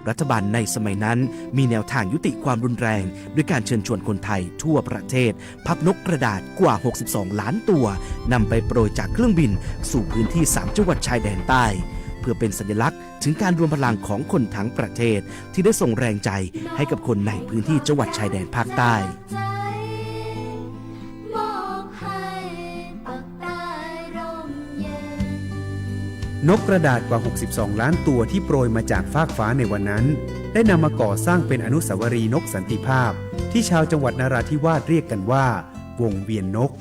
รัฐบาลในสมัยนั้นมีแนวทางยุติความรุนแรงด้วยการเชิญชวนคนไทยทั่วประเทศพับนกกระดาษกว่าหกสิบสองล้านตัวนำไปโปรยจากเครื่องบินสู่พื้นที่สามจังหวัดชายแดนใต้ เพื่อเป็นสัญลักษณ์ถึงการรวมพลังของคนทั้งประเทศที่ได้ส่งแรงใจให้กับคนในพื้นที่จังหวัดชายแดนภาคใต้ นกกระดาษกว่าหกสิบสองล้านตัวที่โปรยมาจากฟากฟ้าในวันนั้น ได้นำมาก่อสร้างเป็นอนุสาวรีย์นกสันติภาพ ที่ชาวจังหวัดนราธิวาสเรียกกันว่า วงเวียนนก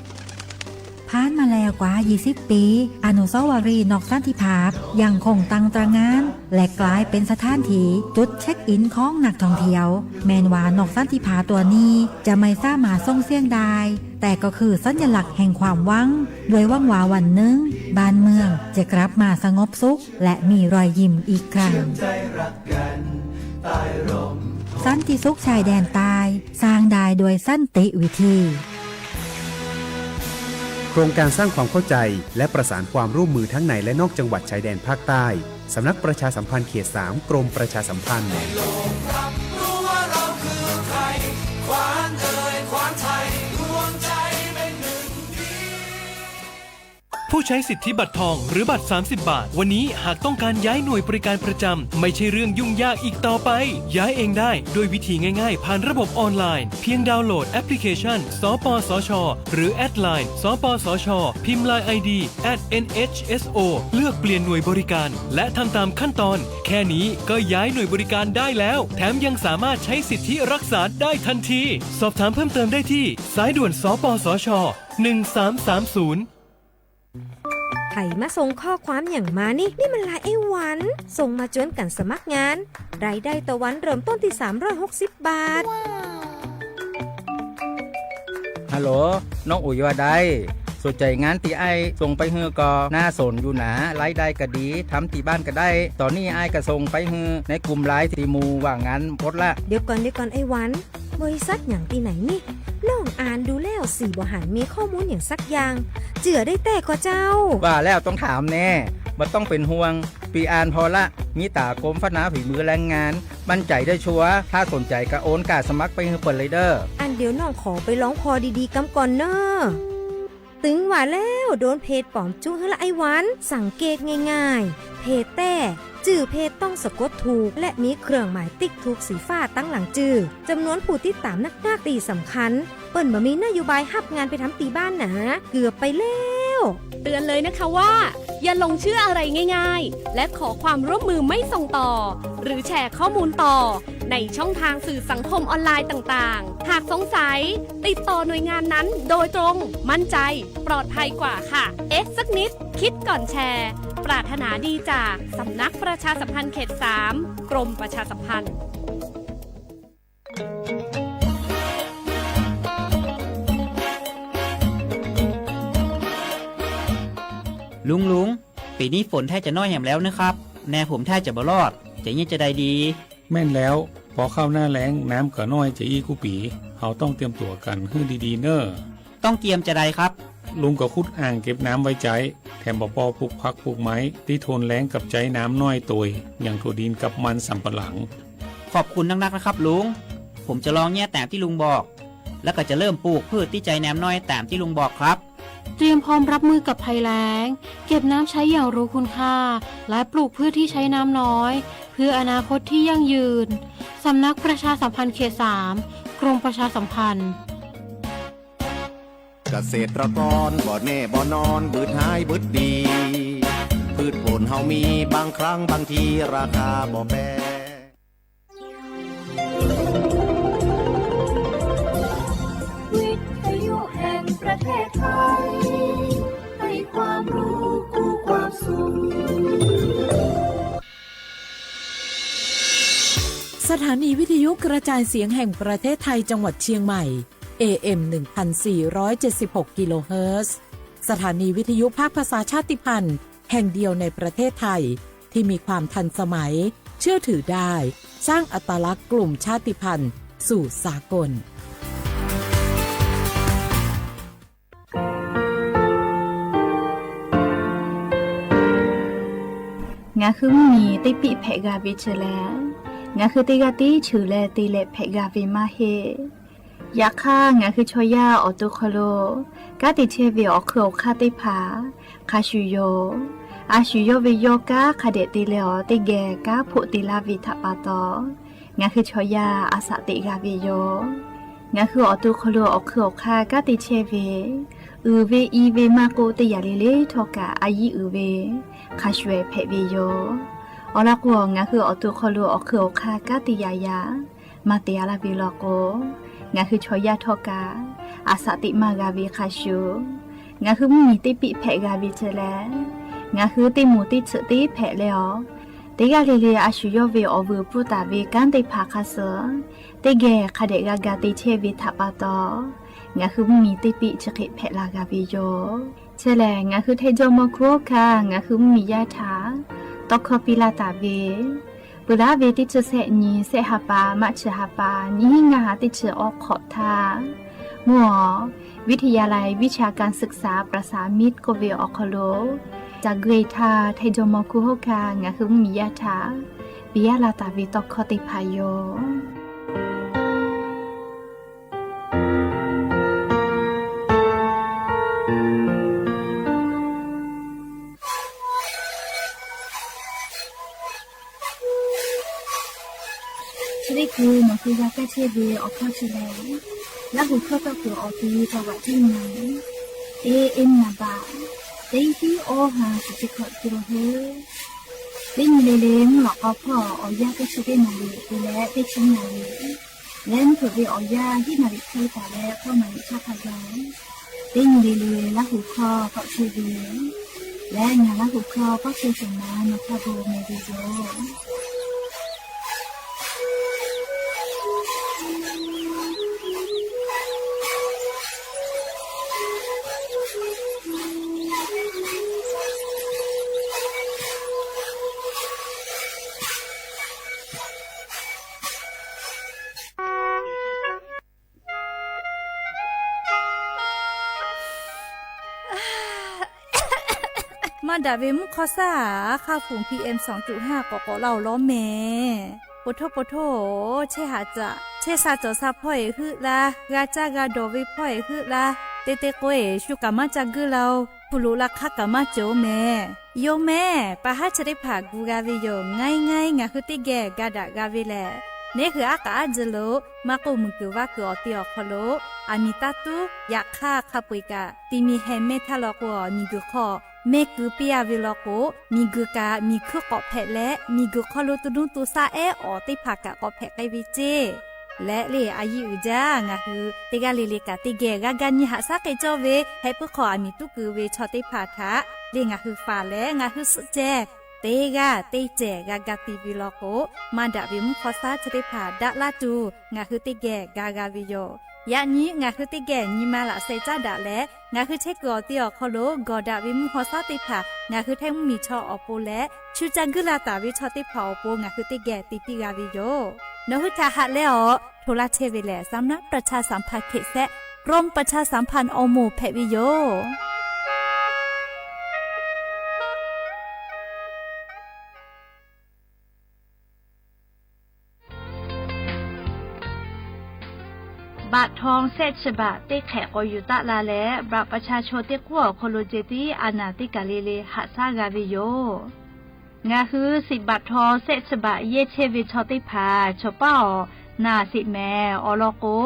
ผ่านมาแล้วกว่ายี่สิบปี อนุสาวรีย์นกสันติภาพยังคงตั้งตระหง่าน และกลายเป็นสถานที่จุดเช็คอินของนักท่องเที่ยว แม้นว่านกสันติภาพตัวนี้จะไม่สามารถส่งเสียงได้ แต่ก็คือสัญลักษณ์แห่งความหวัง ด้วยหวังว่าวันหนึ่งบ้านเมืองจะกลับมาสงบสุข และมีรอยยิ้มอีกครั้ง สันติสุขชายแดนใต้ สร้างได้ด้วยสันติวิธี โครงการสร้างความเข้าใจและประสานความร่วมมือทั้งในและนอกจังหวัดชายแดนภาคใต้ สำนักประชาสัมพันธ์เขตสาม กรมประชาสัมพันธ์ ผู้ใช้สิทธิบัตรทองหรือบัตรสามสิบบาท วันนี้หากต้องการย้ายหน่วยบริการประจำ ไม่ใช่เรื่องยุ่งยากอีกต่อไป ย้ายเองได้ด้วยวิธีง่ายๆ ผ่านระบบออนไลน์ เพียงดาวน์โหลดแอปพลิเคชัน สปสช หรือแอดไลน์ สปสช พิมพ์ ไลน์ ไอดี แอท เอ็น เอช เอส โอ เลือกเปลี่ยนหน่วยบริการ และทำตามขั้นตอน แค่นี้ก็ย้ายหน่วยบริการได้แล้ว แถมยังสามารถใช้สิทธิรักษาได้ทันที สอบถามเพิ่มเติมได้ที่สายด่วน สปสช หนึ่งสามสามศูนย์ ใผมาส่งข้อความหยังมานี่ นี่มันไลน์ไอ้หวัน ส่งมาจวนกั๋นสมัครงาน รายได้ต่อวันเริ่มต้นที่สามร้อยหกสิบบาท ฮัลโหล น้องอุ๋ยว่าได สนใจ๋งานตี้อ้ายส่งไปหื้อก่อ น่าสนอยู่หนา รายได้ก็ดี ทำตี้บ้านก็ได้ ต๋อนนี้อ้ายก็ส่งไปหื้อในกลุ่มไลน์ตี้หมู่ว่างงานหมดละ เดี๋ยวก่อน เดี๋ยวก่อนไอ้หวัน บริษัทหยังตี้ไหนนี่ น้องอ่านดูแล้วสี่บ่หันมีข้อมูลหยังสักอย่าง เจื้อได้แต๊ก่อเจ้า ว่าแล้วต้องถามแน่ บ่ต้องเป๋นห่วง ปี้อ่านผ่อละ มีต๋ากรมพัฒนาฝีมือแรงงาน มั่นใจ๋ได้ชัวร์ ถ้าสนใจ๋ก็โอนก้าสมัครไปหื้อเปิ้นเลยเด้อ อันเดี๋ยวน้องขอไปลองผ่อดีๆ กำก่อนเน่อ ตึงว่าแล้ว โดนเพจป๋อมจุ๊หื้อละไอ้หวัน สังเกตง่ายๆ เพจแต๊ จื้อเพจต้องสะกดถูก และมีเครื่องหมายติ๊กถูกสีฟ้าตังหลังจื้อ จ๋ำนวนผู้ติดต๋ามนักๆ ตี้สำคัญ เปิ้นบ่มีนโยบายฮับงานไปทำตี้บ้านหนา เกือบไปแล้ว เตือนเลยนะคะว่า อย่าหลงเชื่ออะไรง่ายๆ และขอความร่วมมือไม่ส่งต่อ หรือแชร์ข้อมูลต่อ ในช่องทางสื่อสังคมออนไลน์ต่างๆ หากสงสัย ติดต่อหน่วยงานนั้นโดยตรง มั่นใจ ปลอดภัยกว่าค่ะ เอ๊ะสักนิด คิดก่อนแชร์ ปรารถนาดีจากสำนักประชาสัมพันธ์เขตสาม กรมประชาสัมพันธ์ ลุง ลุง ปีนี้ฝนแทบจะน้อยแหมแล้วนะครับ แนผมแทบจะบ่รอด จะเยียะจะใดดี แม่นแล้ว ปอเข้าหน้าแล้ง น้ำก็น้อยจะอี้กู้ปี๋ เฮาต้องเตรียมตั๋วกั๋นหื้อดีๆ เน่อ ต้องเตรียมจะใดครับ ลุงก็ขุดอ่างเก็บน้ำไว้ใจ๊ แถมบ่ปอปลูกผักปลูกไม้ตี้ทนแล้งกับใจ๊น้ำน้อยตวย อย่างถั่วดินกับมันสำปะหลัง ขอบคุณนักๆ นะครับลุง ผมจะลองเยียะต๋ามตี้ลุงบอก แล้วก็จะเริ่มปลูกพืชตี้ใจ๊น้ำน้อยต๋ามตี้ลุงบอกครับ เตรียมพร้อมรับมือกับภัยแล้ง เก็บน้ำใช้อย่างรู้คุณค่า และปลูกพืชที่ใช้น้ำน้อย เพื่ออนาคตที่ยั่งยืน สำนักประชาสัมพันธ์เขตสาม กรมประชาสัมพันธ์ เกษตรกรบ่แน่บ่นอน บืดหายบืดดี พืชผลเฮามี บางครั้งบางทีราคาบ่แปร วิทยุแห่งประเทศไทย ให้ความรู้คู่ความสุข สถานีวิทยุกระจายเสียงแห่งประเทศไทยจังหวัดเชียงใหม่ เอเอ็ม หนึ่งพันสี่ร้อยเจ็ดสิบหก กิโลเฮิรตซ์ สถานีวิทยุภาคภาษาชาติพันธุ์แห่งเดียวในประเทศไทย ที่มีความทันสมัย เชื่อถือได้ สร้างอัตลักษณ์กลุ่มชาติพันธุ์สู่สากล Ngaˬ hui mvuhˇ miˬ teˇ piˆ hpehꞈ g'a ve chi leh, Ngaˬ hui teˇ g'aˇ tiˉ cheuˬ leh te leh hpehꞈ g'a ve maˇ heˆ. Yaꞈ hk'aˇ, ngaˬ hui chaw yaˇ awˬ to hk'aw lo kanˉ te chehˇ ve awˬ hk'eun awˬ hk'aˇ teˇ hpaˍ hk'a shuˍ yoˬ. A shu yawˇ ve yawˇ kanˉ hk'a dehꞈ te leh awˬ teˇ geh kanˉ hpoˆ te laˇ ve htaꞈ pa taw, ngaˬ hui chaw yaˇ a shaꞈ teꞈ g'a ve yoˬ. Ngaˬ hui awˬ to hk'aw lo awˬ hk'eun awˬ hk'aˇ kanˉ te chehˇ ve, uiˍ ve i ve maˇ k'oˆ, teˇ yanˇ le le htawˇ kaꞈ a yiˉ uiˍ ve hk'a shuˍ ehˍ hpehꞈ ve yoˬ. Awˬ lawn k'o, ngaˬ hui awˬ to hk'aw lo awˬ hk'eun awˬ hk'aˇ kanˉ te yaꞈ yaꞈ maˇ te a laˇ ve law k'o, ngaˬ hui chaw yaˇ htawˇ kaꞈ a shaꞈ teꞈ maˇ g'a ve hk'a shuˍ, ngaˬ hui mvuhˇmiˬ teˇ piˆ hpehꞈ g'a ve chi lehˬ, ngaˬ hui teˇ moˍ teˇ tsuhꞈ teˇ hpehꞈ leh awˬ, teˇ g'aˇ le le a shu yawˇ ve awˬ vuiˬ pfuhˇ taˍ ve kanˉ teˇ hpaˍ hk'a suh teˇ geh hk'a dehꞈ g'a ga te chehˇ ve htaꞈ pa taw, ngaˬ hui mvuhˇmiˬ teˇ piˆ chi hk'e hpehꞈ la g'a ve yoˬ. Chi lehˬ, ngaˬ hui Htaiˇ jawˇmawˇ hkuˇ hawˉ hkanˇ ngaˬ hui mvuhˇmiˬ yaˇ htaꞈ tawˇ hkawˇ piˇ laˇ taˍ ve, peuˬ laˉ ve teˇ chi sehˆ nyi, sehˆ ha pa, March ha pa, nyiˇ hinˉ ngaˇ ha teˇ chi awˬ hk'awꞈ htaˇ, mvuhˇ awˬ วิทยาลัยวิชาการศึกษาประสามิตร k'oˆ ve awˬ hk'aw lo, ca gui htaˇ Htaiˇ jawˇmawˇ hkuˇ hawˉ hkanˇ ngaˬ hui mvuhˇmiˬ yaˇ htaꞈ piˇ laˇ taˍ ve tawˇ hkawˇ teˇ hpaˍ yoˬ. Chi teˇ hkui nawˬ hui g'a kaˇ chehˇ ve awˬ hkawˇ chi lehˬ, Laˇ huˍ hkawˇ tawˇ kuiˬ awˬ ti taw g'aꞈ tiˉ nyi, e e naˍ baꞈ, teˇ hiˉ awˇ ha shiˍ chi hkawꞈ te la heuˆ. Teˇ nyi le le mvuhˇ lawꞈ k'aw hpawˇ awˬ yanˇ teˇ chi teˇ naˍ riˍ te leh teˇ chi naˍ riˍ, leh mvuhˇ hpeuꞈ ve awˬ yanˇ hiˉ naˍ riˍ hk'e taˍ leh k'awˇ naˍ riˍ chaˇ hk'a gaˬ, teˇ nyi le le Laˇ huˍ hkawˇ tawˆ chehˇ ve, leh ngaˬ Laˇ huˍ hkawˇ pawˆ chehˇ shehˍ ma nawˬ hk'a bon meh ve yoˬ. Maˇ daꞈ ve mvuhˇ hk'awˇ shaˉ, a hk'aˇ fuˍ PM สองจุดห้า k'awꞈ k'awꞈ laˇ-oˬ lawˉ mehˍ. Poˬ htoˇ poˬ htoˇ, chehˇ haꞈ caꞈ chehˇ sha cawˬ sha hpawˇ eˬ heuˆ laˇ, g'a caˇ g'a dawˬ ve hpawˇ eˬ heuˆ laˇ, te te k'o eˬ shu kaꞈ maˇ ca guiˇ laˇ-oˬ. Hpu loꞈ la hk'aˇ kaꞈ maˇ cawˬ mehˍ. Yoˬ mehˍ, pa haˉ chi teˇ hpaˍ gu g'a ve yoˬ. Ngaˇ iˉ ngaˇ iˉ ngaˬ hui teˇ geh ga daꞈ g'a ve lehˬ, neˉ hui aˉ k'aꞈ aˉ tcuh lo maˇ k'oˆ, muiˬ guiˬ vaˇ kuiˬ awˬ te awˬ hk'aw lo aˬ miˍ taˇ tuˉ yaꞈ hk'aˇ hk'a peu-eˬ kaꞈ ti mi heh mehˇ htaˇ law k'o, miˬ guiˬ hk'aw mehˇ keu piˇ a ve law k'o, miˬ guiˬ kaꞈ miˬ hkuiˇ k'awꞈ hpehꞈ leh, miˬ guiˬ hk'aw lo to nuˇ to shaˆ ehˉ awˬ teˇ hpaˍ kaꞈ k'awꞈ hpehꞈ k'ai ve ceˇ. Leh le a yiˇ uiˍ jaˇ, ngaˬ hui teˇ g'aˇ le le kaꞈ teˇ geh g'a ga nyi haꞈ shaˉ k'ai cawˇ ve, heh puiˉ hk'aw aˬ miˍ tuˉ keu ve chaw teˇ hpaˍ htaꞈ le ngaˬ hui faˍ leh ngaˬ hui suhˆ ceh teˇ g'aˇ teˇ cehˬ g'a ga ti ve law k'o, maˇ daꞈ ve mvuhˇ hk'awˇ shaˉ chi teˇ hpaˍ daꞈ laˇ tuˬ ngaˬ hui teˇ geh ga g'a ve yoˬ. Yaꞈ nyi ngaˬ hui teˇ geh nyi ma laꞈ sheh caˉ daꞈ leh, ngaˬ hui chehˇ kuiˬ awˬ te awˬ hk'aw lo gawˬ daꞈ ve mvuhˇ hk'awˇ shaˉ teˇ hpaˍ ngaˬ hui Htaiˇ mvuhˇmiˬ chaw awˬ pon leh, shu ca guiˇ la taˍ ve chaw teˇ hpaˍ awˬ pon ngaˬ hui teˇ geh te piˇ g'a ve yoˬ. Nawˬ hui htaꞈ haꞈ leh awˬ hto laˇ chehˇ ve lehˬ, สำนักประชาสัมพันธ์เขต แซะ กรมประชาสัมพันธ์ awˬ moˍ hpehꞈ ve yoˬ. บัตรทอง แซะ ฉบับ teˇ hk'ehꞈ k'awꞈ yuˬ taˆ la leh, บัตรประชาชน teˇ k'uˉ awˬ hk'aw lo ceh tiˉ a naˍ teˇ kaˬ le le haꞈ shaˉ g'a ve yoˬ. Ngaˬ hui สิทธิ์บัตรทอง แซะ ฉบับ yehˇ chehˇ ve chaw teˇ hpaˍ chaw paˉ awˬ naˍ sheˍ mehˍ. Awˬ lawn k'o,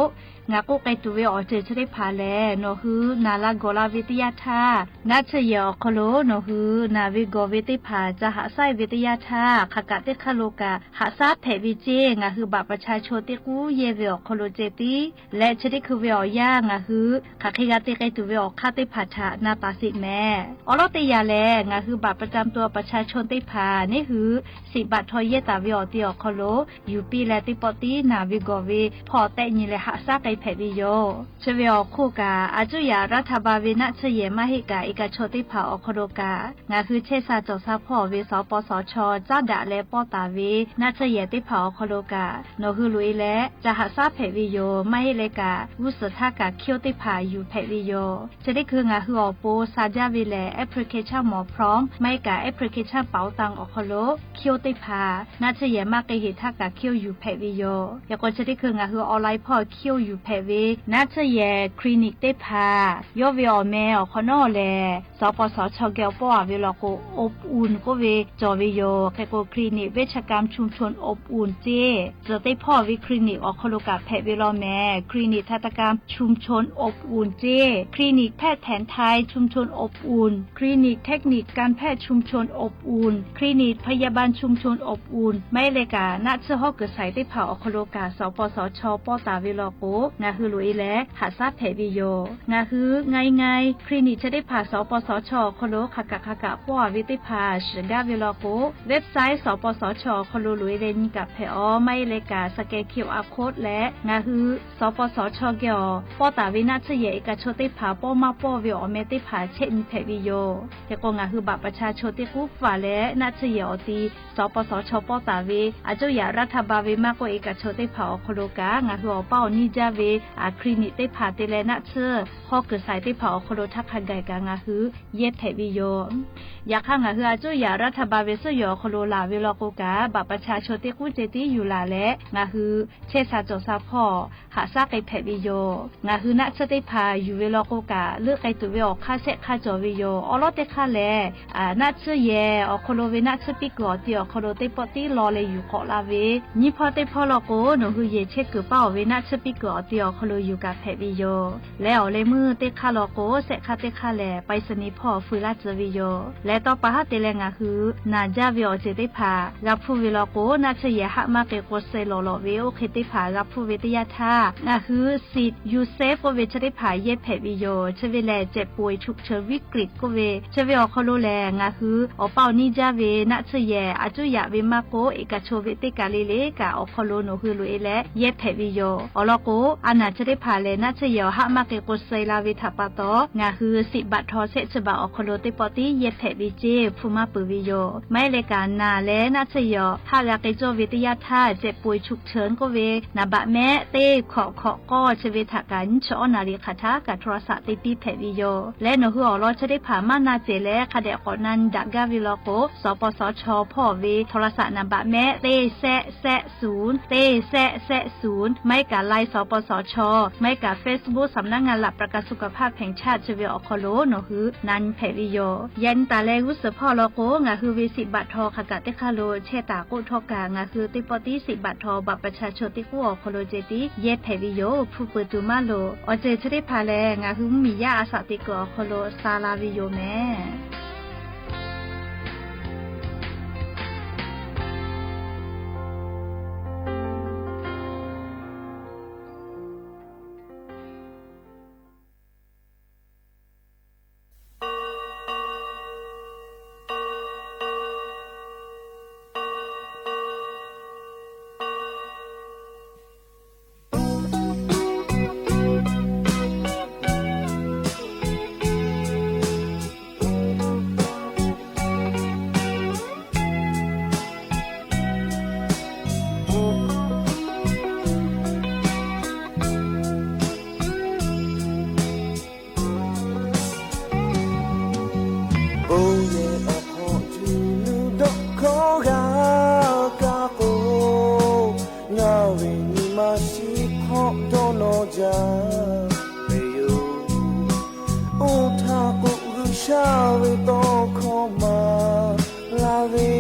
ngaˬ k'oˆ k'ai tuˬ ve awˬ ceuˬ chi teˇ hpaˍ lehˬ, nawˬ hui naˍ la gawˬ la ve teˇ yanˇ htaˇ, naˆ tsuhˇ yehˬ awˬ hk'aw lo nawˬ hui naˍ ve gawˬ ve teˇ hpaˍ ca haꞈ shaˉ ve teˇ yanˇ htaˇ, hk'aˬ kaꞈ teˇ hk'aˇ lo kaꞈ haꞈ shaˉ hpehꞈ ve ceˇ. Ngaˬ hui บัตรประชาชน teˇ k'uˉ yehˇ ve awˬ hk'aw lo ceh tiˉ leh, chi teˇ hkui ve awˬ yanˇ ngaˬ hui hk'aˬ hk'e g'a te k'ai tuˬ ve awˬ hk'aˇ teˇ hpaˍ htaꞈ na taˍ sheˍ mehˍ. Awˬ lawn teˇ yanˇ lehˬ, ngaˬ hui บัตรประจำตัวประชาชน teˇ hpaˍ neˉ hui สิทธิ์บัตรทอง yehˇ taˍ ve awˬ te awˬ hk'aw lo yuˬ piˇ leh, teˇ pawˆ tiˉ naˍ ve gawˬ ve hpawˇ tehˆ nyi leh haꞈ shaˉ k'ai hpehꞈ ve yoˬ. Chi ve awˬ hk'oˆ kaꞈ, a cuˇ yaꞈ รัฐบาล ve naˆ tsuhˇ yehˬ maˇ heˆ kaꞈ, e kaꞈ chaw teˇ hpaˍ awˬ hk'aw lo kaꞈ ngaˬ hui chehˇ sha cawˬ sha hpawˇ ve สปสช caˉ daꞈ leh pawˇ taˍ ve naˆ tsuhˇ yehˬ teˇ hpaˍ awˬ hk'aw lo kaꞈ, nawˬ hui loꞈ e leh ca haꞈ shaˉ hpehꞈ ve yoˬ. Maˇ heˆ leh kaꞈ, g'uˇ suhˍ htaˇ kaꞈ เครื่อง teˇ hpaˍ yuˬ hpehꞈ ve yoˬ. Chi teˇ hkui ngaˬ hui awˬ pon sha jaˇ ve lehˬ, application หมอพร้อม maˇ heˆ kaꞈ application เป๋าตัง awˬ hk'aw lo เครื่อง teˇ hpaˍ naˆ tsuhˇ yehˬ maˇ k'ai heˍ htaˇ kaꞈ เครื่อง yuˬ hpehꞈ ve yoˬ. Yaꞈ k'o chi teˇ hkui ngaˬ hui online hpawˇ เครื่อง yuˬ hpehꞈ ve naˆ tsuhˇ yehˬ คลินิก teˇ hpaˍ yawˇ ve awˬ meh awˬ hk'awꞈ nawˉ lehˬ, สปสช geh awˬ pawˆ a ve law k'o, อบอุ่น k'oˆ ve cawˬ ve yoˬ. Hk'e k'o คลินิก เวชกรรมชุมชนอบอุ่น ceˇ, tcuh teˇ hpawˇ ve คลินิก awˬ hk'aw lo kaꞈ hpehꞈ ve law mehˍ. คลินิก ทันตกรรมชุมชนอบอุ่น ceˇ, คลินิกแพทย์แผนไทยชุมชนอบอุ่น คลินิกเทคนิคการแพทย์ชุมชนอบอุ่น คลินิกพยาบาลชุมชนอบอุ่น maˇ heˆ leh kaꞈ naˆ tsuhˇ hawˉ kuiˬ shaiˍ teˇ hpaˍ awˬ hk'aw lo kaꞈ สปสช pawˇ taˍ ve law k'o, ngaˬ hui loꞈ e leh haꞈ shaˉ hpehꞈ ve yoˬ. Ngaˬ hui ง่ายๆ คลินิก chi teˇ hpaˍ สปสช awˬ hk'aw lo hk'aˬ kaꞈ hk'aˬ kaꞈ pawˇ a ve teˇ hpaˍ shiˍ gaˇ ve law k'o, website สปสช awˬ hk'aw lo loꞈ e leh nyi kaꞈ hpehꞈ awˬ, maˇ heˆ leh kaꞈ scan QR code leh ngaˬ hui สปสช geh awˬ pawˇ taˍ ve naˆ tsuhˇ yehˬ e kaꞈ chaw teˇ hpaˍ pawˇ maˇ pawˇ ve awˬ meh teˇ hpaˍ chehˇ nyi hpehꞈ ve yoˬ. Hk'e k'o ngaˬ hui บัตรประชาชน teˇ k'uˉ faˍ leh naˆ tsuhˇ yehˬ awˬ ti สปสช pawˇ taˍ ve a cuˇ yaꞈ รัฐบาล ve maˇ k'oˆ, e kaꞈ chaw teˇ hpaˍ awˬ hk'aw lo kaꞈ ngaˬ hui awˬ paˇ awˬ niˇ jaˇ ve คลินิก teˇ hpaˍ te leh naˆ tsuhˇ hawˉ kuiˬ shaiˍ teˇ hpaˍ awˬ hk'aw lo htaˇ hk'a gaˬ kaꞈ ngaˬ hui yehˇ hpehꞈ ve yoˬ. Yaꞈ hk'aˇ ngaˬ hui a cuˇ yaꞈ รัฐบาล ve suhˉ yehˬ awˬ hk'aw lo laˬ ve law k'o kaꞈ, บัตรประชาชน teˇ k'uˉ ceh tiˉ yuˬ laˬ leh ngaˬ hui chehˇ sha cawˬ sha hpawˇ haꞈ shaˉ k'ai hpehꞈ ve yoˬ. Ngaˬ hui naˆ tsuhˇ teˇ hpaˍ yuˬ ve law k'o kaꞈ, leuˆ k'ai tuˬ ve awˬ hk'aˇ shehˆ hk'aˇ cawˬ ve yoˬ. Awˉ lawˉ teˇ hk'aˇ lehˬ, naˆ tsuhˇ yehˬ awˬ hk'aw lo ve naˆ tsuhˇ piˇ kuiˬ awˬ ti awˬ hk'aw lo teˇ pawˆ tiˉ law leh yuˬ k'awꞈ la ve, nyiˇ hpawˇ teˇ hpawˇ law k'o, nawˬ hui yehˬ chehˇ kuiˬ paˇ awˬ ve naˆ tsuhˇ piˇ kuiˬ awˬ ti awˬ hk'aw lo yuˬ kaꞈ hpehꞈ ve yoˬ. Leh awˬ leh meuˇ teˇ hk'aˇ law k'o, shehˆ hk'aˇ teˇ hk'aˇ lehˬ ไปรษณีย์ hpawˇ fuiˍ laˇ tcuh ve yoˬ. Leh tawˇ pa haˉ te leh ngaˬ hui naˬ jaˇ ve awˬ ceuˬ teˇ hpaˍ g'a hpuˇ ve law k'o, naˆ tsuhˇ yehˬ haˆ maˇ k'ai k'o, suh lawˬ lawꞈ ve oˇ hk'e teˇ hpaˍ g'a hpuˇ ve teˇ yanˇ htaˇ, ngaˬ hui สิทธิ์ ยูเซฟ k'oˆ ve chi teˇ hpaˍ yehˇ hpehꞈ ve yoˬ. Chi ve lehˬ เจ็บป่วยฉุกเฉินวิกฤต k'oˆ ve chi ve awˬ hk'aw lo lehˬ, ngaˬ hui awˬ paˇ awˬ niˇ jaˇ ve naˆ tsuhˇ yehˬ a cuˇ yaꞈ ve maˇ k'oˆ, e kaꞈ chaw ve teˇ kaˬ le le kaꞈ awˬ hk'aw lo nawˬ hui loꞈ e leh yehˇ hpehꞈ ve yoˬ. Awˬ lawn k'o, a naˬ chi teˇ hpaˍ lehˬ naˆ tsuhˇ yehˬ awˬ haˆ maˇ k'ai k'o, suh la ve htaꞈ pa taw ngaˬ hui สิทธิ์บัตรทอง shehˆ chi baˬ awˬ hk'aw lo teˇ pawˆ tiˉ yehˇ hpehꞈ ve ceˇ hpu maˇ peuˬ ve yoˬ. Maˇ heˆ leh kaꞈ naˬ leh naˆ tsuhˇ yehˬ awˬ haˆ g'a k'ai cawˇ ve teˇ yanˇ htaˇ, เจ็บป่วยฉุกเฉิน k'oˆ ve naˍ baꞈ mehˆ teˇ hkawꞈ hkawꞈ k'awˇ chi ve htaꞈ kaꞈ nyiˇ chi awˉ naˍ riˍ hk'aˬ htaˇ kaꞈ โทรศัพท์ te piˇ hpehꞈ ve yoˬ. Leh nawˬ hui awˬ lawn chi teˇ hpaˍ maˇ na cehˬ leh hk'a dehꞈ k'awꞈ na nyi daꞈ gaˇ ve law k'o, สปสช hpawˇ ve โทรศัพท์ naˍ baꞈ mehˆ teˇ shehˆ shehˆ ศูนย์ teˇ shehˆ shehˆ ศูนย์, maˇ heˆ kaꞈ ไลน์ สปสช, maˇ heˆ kaꞈ เฟซบุ๊ก สำนักงานหลักประกันสุขภาพแห่งชาติ chi ve awˬ hk'aw lo nawˬ hui na nyi hpehꞈ ve yoˬ. Yaꞈ nyi taˍ leh g'uˇ suhˍ hpawˇ law k'o, ngaˬ hui ve สิทธิ์บัตรทอง hk'aˬ kaꞈ teˇ hk'aˇ lo chehˇ taˍ k'oˆ htawˇ kaꞈ, ngaˬ hui teˇ pawˆ tiˉ สิทธิ์บัตรทอง บัตรประชาชน teˇ k'uˉ awˬ hk'aw lo ceh tiˉ yehˇ hpehꞈ ve yoˬ. Hpu peuˬ tuˬ maˇ loˍ. Awˬ ceuˬ chi teˇ hpaˍ lehˬ, ngaˬ hui mvuhˇmiˬ yaˇ a shaꞈ teꞈ kuiˬ awˬ hk'aw lo sha la ve yoˬ mehˍ. Bon yehˬ awˬ hk'aw tuˬ nuˇ dawˇ hkawˇ g'a kaˇ k'o, ngaˬ ve nyi ma shiˍ hk'awꞈ dawˇ nawˇ jaˇ ve yoˬ. Oˇ htaˇ k'o, G'uiˬsha ve tawˇ hkawˇ maˍ la ve,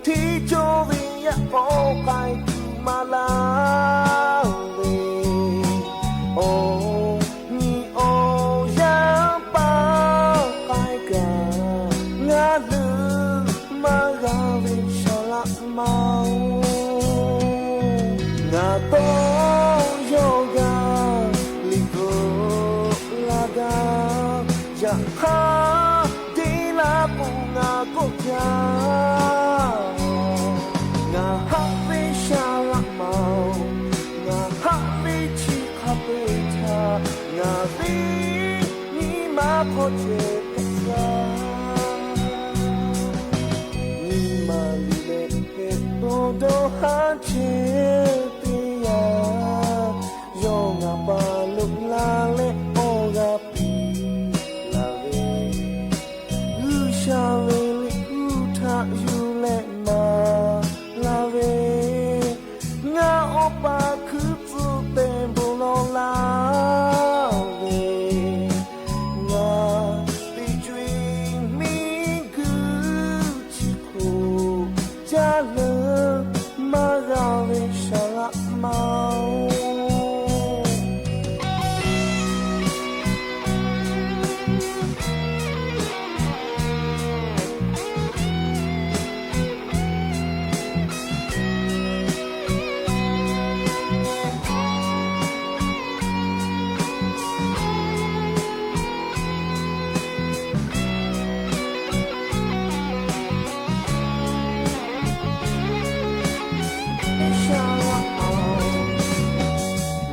hteˇ cawˇ ve yaꞈ k'aw k'ai tuˬ maˍ laˇ ve, awˬ nyi awˬ yaˇ paˍ k'ai kaꞈ, ngaˬ leuˬ maˇ g'a ve shaˍ laꞈ ma-oˬ. Ngaˬ tawˇ yawˇ g'a liꞈ bvuhꞈ la gaˇ, yaꞈ hk'aˇ deˇ laˇ k'o ngaˬ kawˆ jaˇ. Ngaˬ haꞈ ve shaˍ laꞈ ma-oˬ, ngaˬ haꞈ ve chi hk'awˇ ceh hpehꞈ la. Nyi ma liꞈ leh hpehꞈ to dawˇ haˉ chehˇ teˇ yanˇ, yawˇ ngaˬ pa loꞈ la leh awˬ g'aˇ piˇ la ve, G'uiˬsha ve Liꞈ hpu htaꞈ yuˬ leh maˍ la ve, ngaˬ awˬ pa hkuiˉ pfuhˇ te bon lawˬ laˇ ve, ngaˬ teˇ co e miˬguiˬ chi hk'oˆ caˇ leuˬ maˇ g'a ve saˍ laꞈ ma oˬ.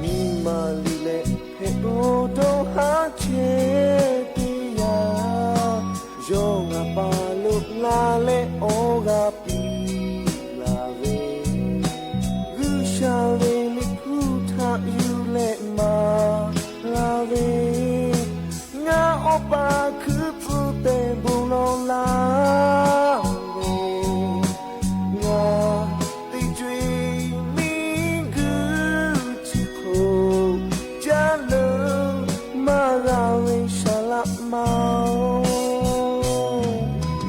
Nyi ma liꞈ leh hpehꞈ to dawˇ haˉ chehˇ teˇ yanˇ, yawˇ ngaˬ pa loꞈ la leh awˬ g'aˇ piˇ la ve, G'uiˬsha ve Liꞈ hpu htaꞈ yuˬ leh maˍ la ve, ngaˬ awˬ pa hkuiˉ pfuhˇ te bon lawˬ laˇ ve, ngaˬ teˇ co e miˬguiˬ chi hk'oˆ caˇ leuˬ maˇ g'a ve saˍ laꞈ ma oˬ.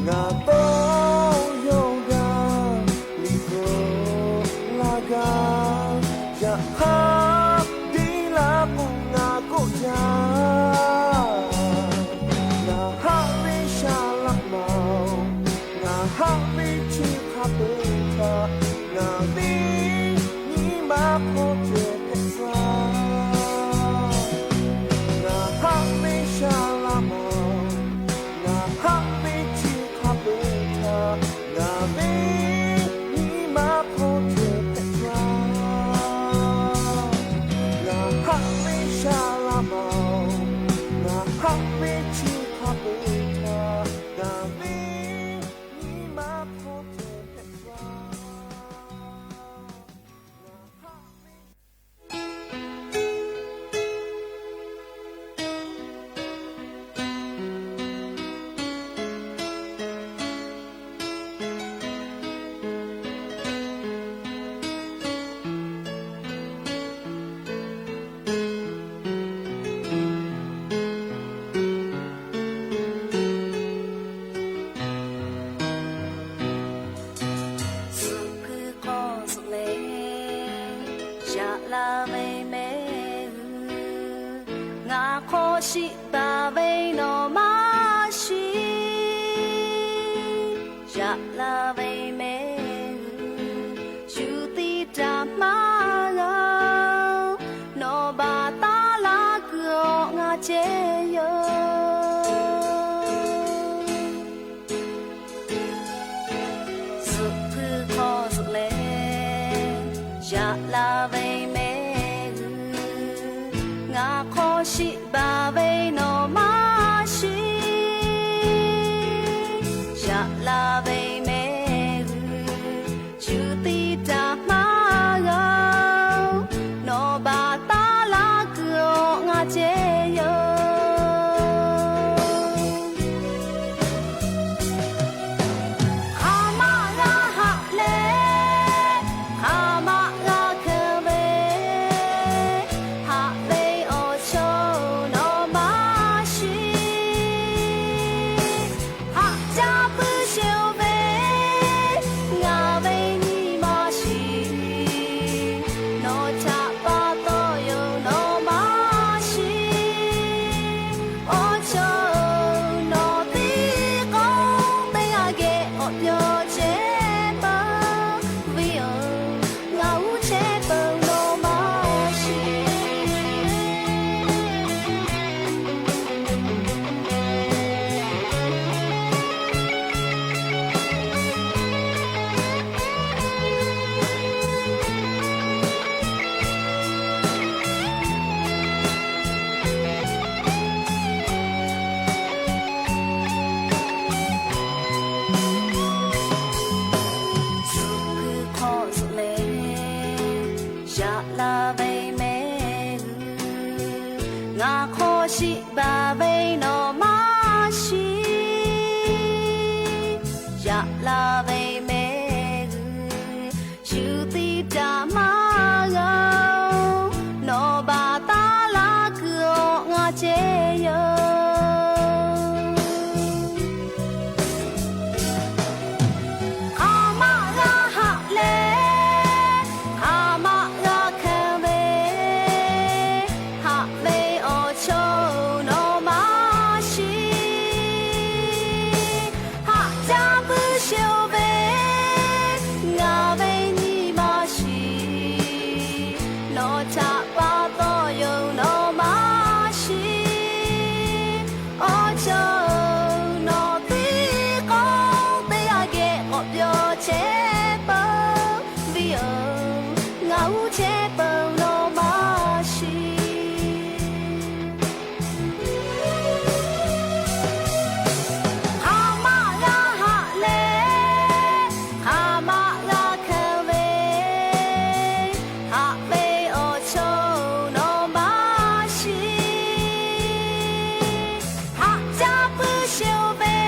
Ngaˬ tawˇ yawˇ g'a liꞈ hpu laˇ gaˇ, yaꞈ hk'aˇ deˇ laˇ k'o ngaˬ k'oˆ jaˇ. Ngaˬ haˆ ve saˍ laꞈ ma oˬ, ngaˬ haˆ ve chi hk'a peu-eˬ htaꞈ ngaˬ ve nyi ma hk'aw ceh hpehꞈ la. Ngaˬ haˆ ve saˍ laꞈ ma oˬ, ngaˬ haˆ ve chi hk'a peu-eˬ htaꞈ ngaˬ ve nyi ma hk'aw ceh hpehꞈ la. Ngaˬ haˆ ve saˍ laꞈ ma oˬ, ngaˬ haˆ ve chi hk'a peu-eˬ htaꞈ ngaˬ ve nyi ma hk'aw ceh hpehꞈ la. Zuhꞈ hpui hk'aw zuhꞈ leh, yaꞈ la ve mehˆ g'uiˬ, ngaˬ hk'aw shiˍ baˬ ve nawˬ maˇ shiˍ. Yaꞈ la ve mehˆ g'uiˬ, shu tiˇ htaꞈ maˇ g'a-oˬ, nawˬ baˬ taˉ laˇ kuiˬ awˬ ngaˬ ceh yoˬ. Zuhꞈ hpui hk'aw zuhꞈ leh, yaꞈ la ve mehˆ g'uiˬ, ngaˬ hk'aw shiˍ baˬ ve nawˬ maˇ shiˍ. Yaꞈ la ve mehˆ g'uiˬ, shu tiˇ htaꞈ maˇ g'a-oˬ, nawˬ baˬ taˉ laˇ kuiˬ awˬ ngaˬ ceh yoˬ. Hk'aˬ ma g'a haꞈ leh, hk'aˬ ma g'a hkeu ve, Ngaˬ uˉ chehˇ peuˬ nawˬ maˇ shiˍ. Hk'aˬ ma g'a haꞈ leh, hk'aˬ ma g'a hkeu ve, haꞈ ve awˬ chawˇ nawˬ maˇ shiˍ. Haꞈ jaˇ puiˉ sheˍ ve,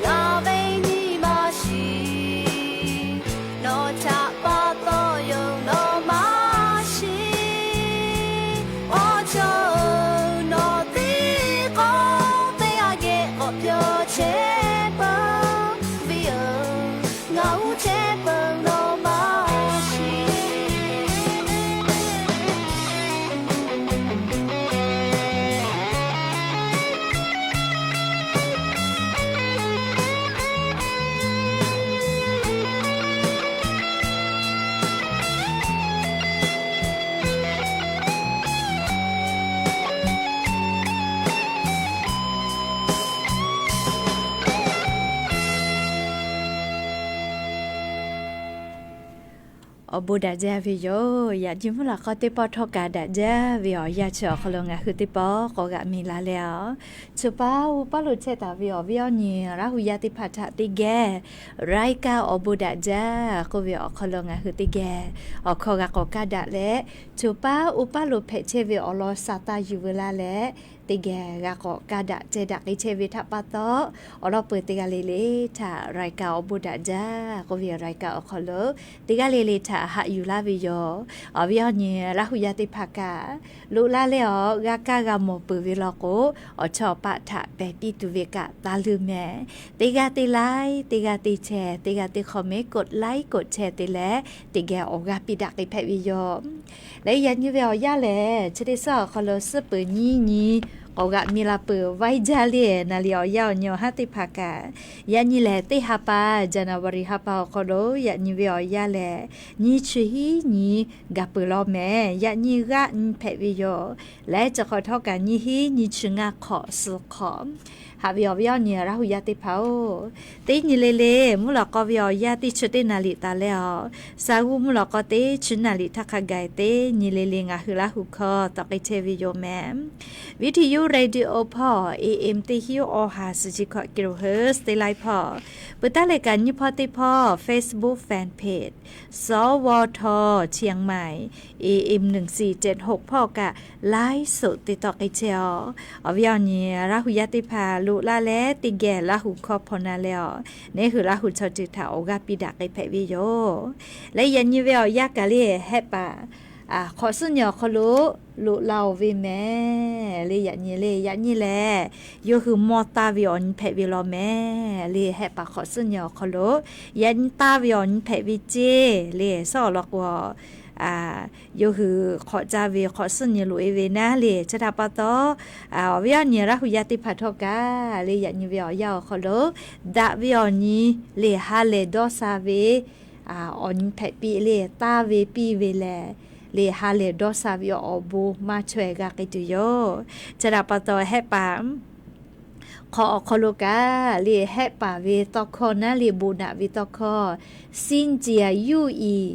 ngaˬ ve nyi maˇ shiˍ. Nawˬ htaꞈ pa taw yoˬ nawˬ maˇ shiˍ. Awˬ chawˇ nawˬ teˇ k'aw teˇ g'aˇ geh k'awꞈ pyawˇ chehˇ peuˬ ve yoˬ. Ngaˬ uˉ chehˇ peuˬ nawˬ maˇ shiˍ. Awˬ bon daꞈ jaˇ ve yoˬ. Yaꞈ nyi mvuhˇ lawꞈ k'aw teˇ pawˆ htawˇ kaꞈ daꞈ jaˇ ve awˬ yanˇ chi awˬ hk'aw lo ngaˬ hui teˇ pawˆ k'awꞈ g'aꞈ mi la leh a, choˬ paˉ uˉ paˉ lo chehˇ taˍ ve awˬ viˉ awˬ nyi Laˇ hu yaˇ teˇ hpaˍ htaꞈ teˇ geh รายการ awˬ bon daꞈ jaˇ k'oˆ ve awˬ hk'aw lo ngaˬ hui teˇ geh awˬ hkawˇ g'a k'awꞈ kaˇ daꞈ leh, choˬ paˉ uˉ paˉ lo hpehꞈ chehˇ ve awˬ lawn sa taˇ yuˬ veu laˇ leh, teˇ geh g'a k'awꞈ kaˇ daꞈ ceh daꞈ k'ai chehˇ ve htaꞈ pa taw, awˬ lawn peuˬ teˇ g'aˇ le le htaꞈ รายการ awˬ bon daꞈ jaˇ k'oˆ ve รายการ awˬ hk'aw lo teˇ g'aˇ le le htaꞈ haꞈ yuˬ laˇ ve yoˬ. Awˬ viˉ awˬ nyi Laˇ hu yaˇ teˇ hpaˍ kaꞈ, loꞈ laˇ leh awˬ g'a kaˇ g'a mawˬ peuˬ ve law k'o, awˬ chawˇ awˬ paˆ htaꞈ pehˬ piˇ tuˬ ve kaꞈ taˇ leuˇ mehˍ. Teˇ g'aˇ teˇ like, teˇ g'aˇ teˇ share, teˇ g'aˇ teˇ comment, กดไลค์ กดแชร์ te leh, teˇ geh awˬ g'aˇ piˇ daꞈ k'ai hpehꞈ ve yoˬ. Leh yaꞈ nyi ve awˬ yanˇ lehˬ, chi teˇ suhˉ awˬ hk'aw lo suhˉ peuˬ nyiˇ nyi k'awꞈ g'aꞈ mi la peuˬ vaiˇ jaˇ le. Naˍ liꞈ awˬ yanˇ awˬ nyi awˬ haˉ teˇ hpaˍ kaꞈ, yaꞈ nyi lehˬ teˇ ha pa, January ha pa awˬ hk'aw lo yaꞈ nyi ve awˬ yanˇ lehˬ, nyiˇ chi hiˉ nyi gaˬ peuˬ law mehˍ. Yaꞈ nyi g'aˆ nyi hpehꞈ ve yoˬ. Leh chi hk'awꞈ htawˇ kaꞈ nyiˇ hiˉ nyi chi ngaˇ hk'awꞈ suh hk'awꞈ. Haꞈ ve awˬ viˉ awˬ nyi Laˇ hu yaˇ teˇ hpaˍ-oˬ, teˇ nyi le le mvuhˇ lawꞈ k'aw ve awˬ yanˇ teˇ chi teˇ naˍ liꞈ taˍ leh a, sa g'uˇ mvuhˇ lawꞈ k'aw teˇ chi naˍ liꞈ htaˇ hk'a gaˬ teˇ nyi le le ngaˬ hui Laˇ hu hkawˇ tawꞈ k'ai chehˇ ve yoˬ mehˍ. Viˉ hti yuˇ radio hpawˇ A M teˇ hiˉ awˬ ha suhˍ chi hkawꞈ kilohertz teˇ laiˉ hpawˇ, peuˬ taˉ leh kaꞈ nyiˇ hpawˇ teˇ hpawˇ Facebook fan page สวท เชียงใหม่ A M หนึ่งสี่เจ็ดหก hpawˇ kaꞈ ไลฟ์สด te tawˆ k'ai chehˇ a. Awˬ viˉ awˬ nyi Laˇ hu yaˇ teˇ hpaˍ loꞈ laˇ leh teˇ geh Laˇ hu hkawˇ hpaw na leh a, neˇ hui Laˇ hu chaw ceuˬ htaꞈ awˬ g'aˇ piˇ daꞈ k'ai hpehꞈ ve yoˬ. Leh yaꞈ nyi ve awˬ yanˇ kaꞈ le hehˆ paˍ hk'awꞈ suhˉ nyi awˬ hk'aw lo loꞈ la-oˬ ve mehˍ le. Yaꞈ nyi le, yaꞈ nyi lehˬ yawˇ hui mawˇ taˇ ve awˬ nyi hpehꞈ ve law mehˍ le. Hehˆ paˍ hk'awꞈ suhˉ nyi awˬ hk'aw lo yaꞈ nyi taˇ ve awˬ nyi hpehꞈ ve ceˇ le. Suhˉ awˬ lawn k'o, yawˇ hui hk'awꞈ caˇ ve hk'awꞈ suhˉ nyi loꞈ e ve naˉ le. Chi htaꞈ pa taw, awˬ viˉ awˬ nyi Laˇ hu yaˇ teˇ hpaˍ htawˇ kaꞈ le, yaꞈ nyi ve awˬ yanˇ awˬ hk'aw lo daꞈ ve awˬ nyi le, ha lehˬ dawˇ sha ve awˬ nyi hpehꞈ piˇ le, taˇ ve piˇ ve lehˬ, le ha lehˬ dawˇ sha ve awˬ bon maˇ chaweh g'a k'ai tuˬ yoˬ. Chi htaꞈ pa taw hehˆ paˍ hk'awꞈ awˬ hk'aw lo kaꞈ le, hehˆ paˍ ve tawˇ hkawˇ naˉ le, bon naꞈ ve tawˇ hkawˇ, สิ้นเจียอยู่อีก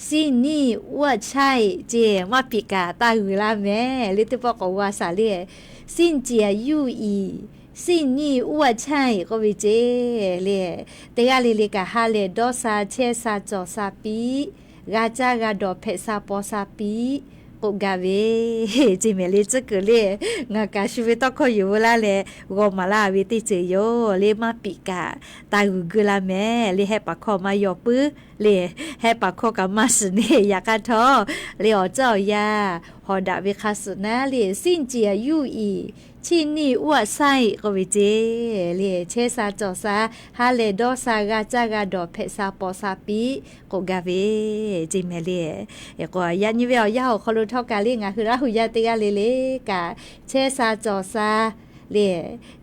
สิ้นหนี้อ้วนใช่ ceˇ maˇ piˍ kaꞈ taˇ g'uiˬ laˇ mehˍ le. Teˇ pawˆ k'awꞈ g'a shaˍ le, สิ้นเจียอยู่อีก สิ้นหนี้อ้วนใช่ k'oˆ ve ceˇ le. Teˇ g'aˇ le le kaꞈ ha lehˬ dawˇ sha, chehˇ sha cawˬ sha piˇ, g'a caˇ g'a dawˬ hpehꞈ sha paw sha piˇ k'oˆ gaˇ ve ceˇ mehˍ le. Tcuhˉ kuiˬ le, ngaˬ kaꞈ shu ve tawˇ hkawˇ yuˬ veu laˇ leh g'aw maˍ laˇ ve teˇ ceuˬ yoˬ le. Maˇ piˍ kaꞈ taˇ g'uiˬ g'uiˬ laˇ mehˍ le. Hehˆ paˍ hkawˇ maˇ yaw puiˉ le. Hehˆ paˍ hkawˇ kaꞈ maˇ shiˍ neˇ. Yaꞈ hk'aˇ htawˇ le, awˬ cawˇ awˬ yanˇ hawˍ daꞈ ve hk'a suhˍ naˉ le, สิ้นเจียอยู่อีก สิ้นหนี้อ้วนใช่ k'oˆ ve ceˇ le. Chehˇ sha cawˬ sha, ha lehˬ dawˇ sha, g'a caˇ g'a dawˬ hpehꞈ sha paw sha piˇ k'oˆ gaˇ ve ceˇ mehˍ le. K'o yaꞈ nyi ve awˬ yanˇ awˬ hk'aw lo htawˇ kaꞈ le, ngaˬ hui Laˇ hu yaˇ teˇ g'aˇ le le kaꞈ chehˇ sha cawˬ sha le,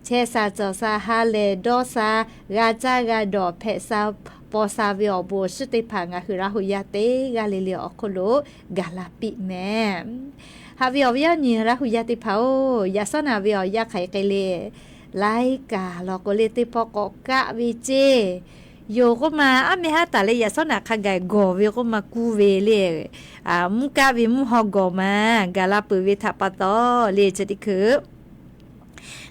chehˇ sha cawˬ sha, ha lehˬ dawˇ sha, g'a caˇ g'a dawˬ hpehꞈ sha paw sha ve awˬ bon awˬ shinˉ teˇ hpaˍ ngaˬ hui Laˇ hu yaˇ teˇ g'aˇ le le awˬ hk'oˆ lo gaˬ la piˇ mehˍ. Haꞈ ve awˬ viˉ awˬ nyi Laˇ hu yaˇ teˇ hpaˍ-oˬ, yaꞈ shawˉ naˍ ve awˬ yanˇ hk'aˬ hk'e le, laiˉ kaꞈ law k'o le teˇ pawˆ k'awꞈ kaˆ ve ceˇ Yoˬ k'oˆ ma, aˉ meh haˉ taˍ leh yaꞈ shawˉ naꞈ hk'a gaˬ gawˬ ve k'oˆ ma kuˇ ve le. Mvuhˇ kaˆ ve mvuhˇ haw gawˬ ma gaˬ la peuˬ ve htaꞈ pa taw le chi teˇ hkui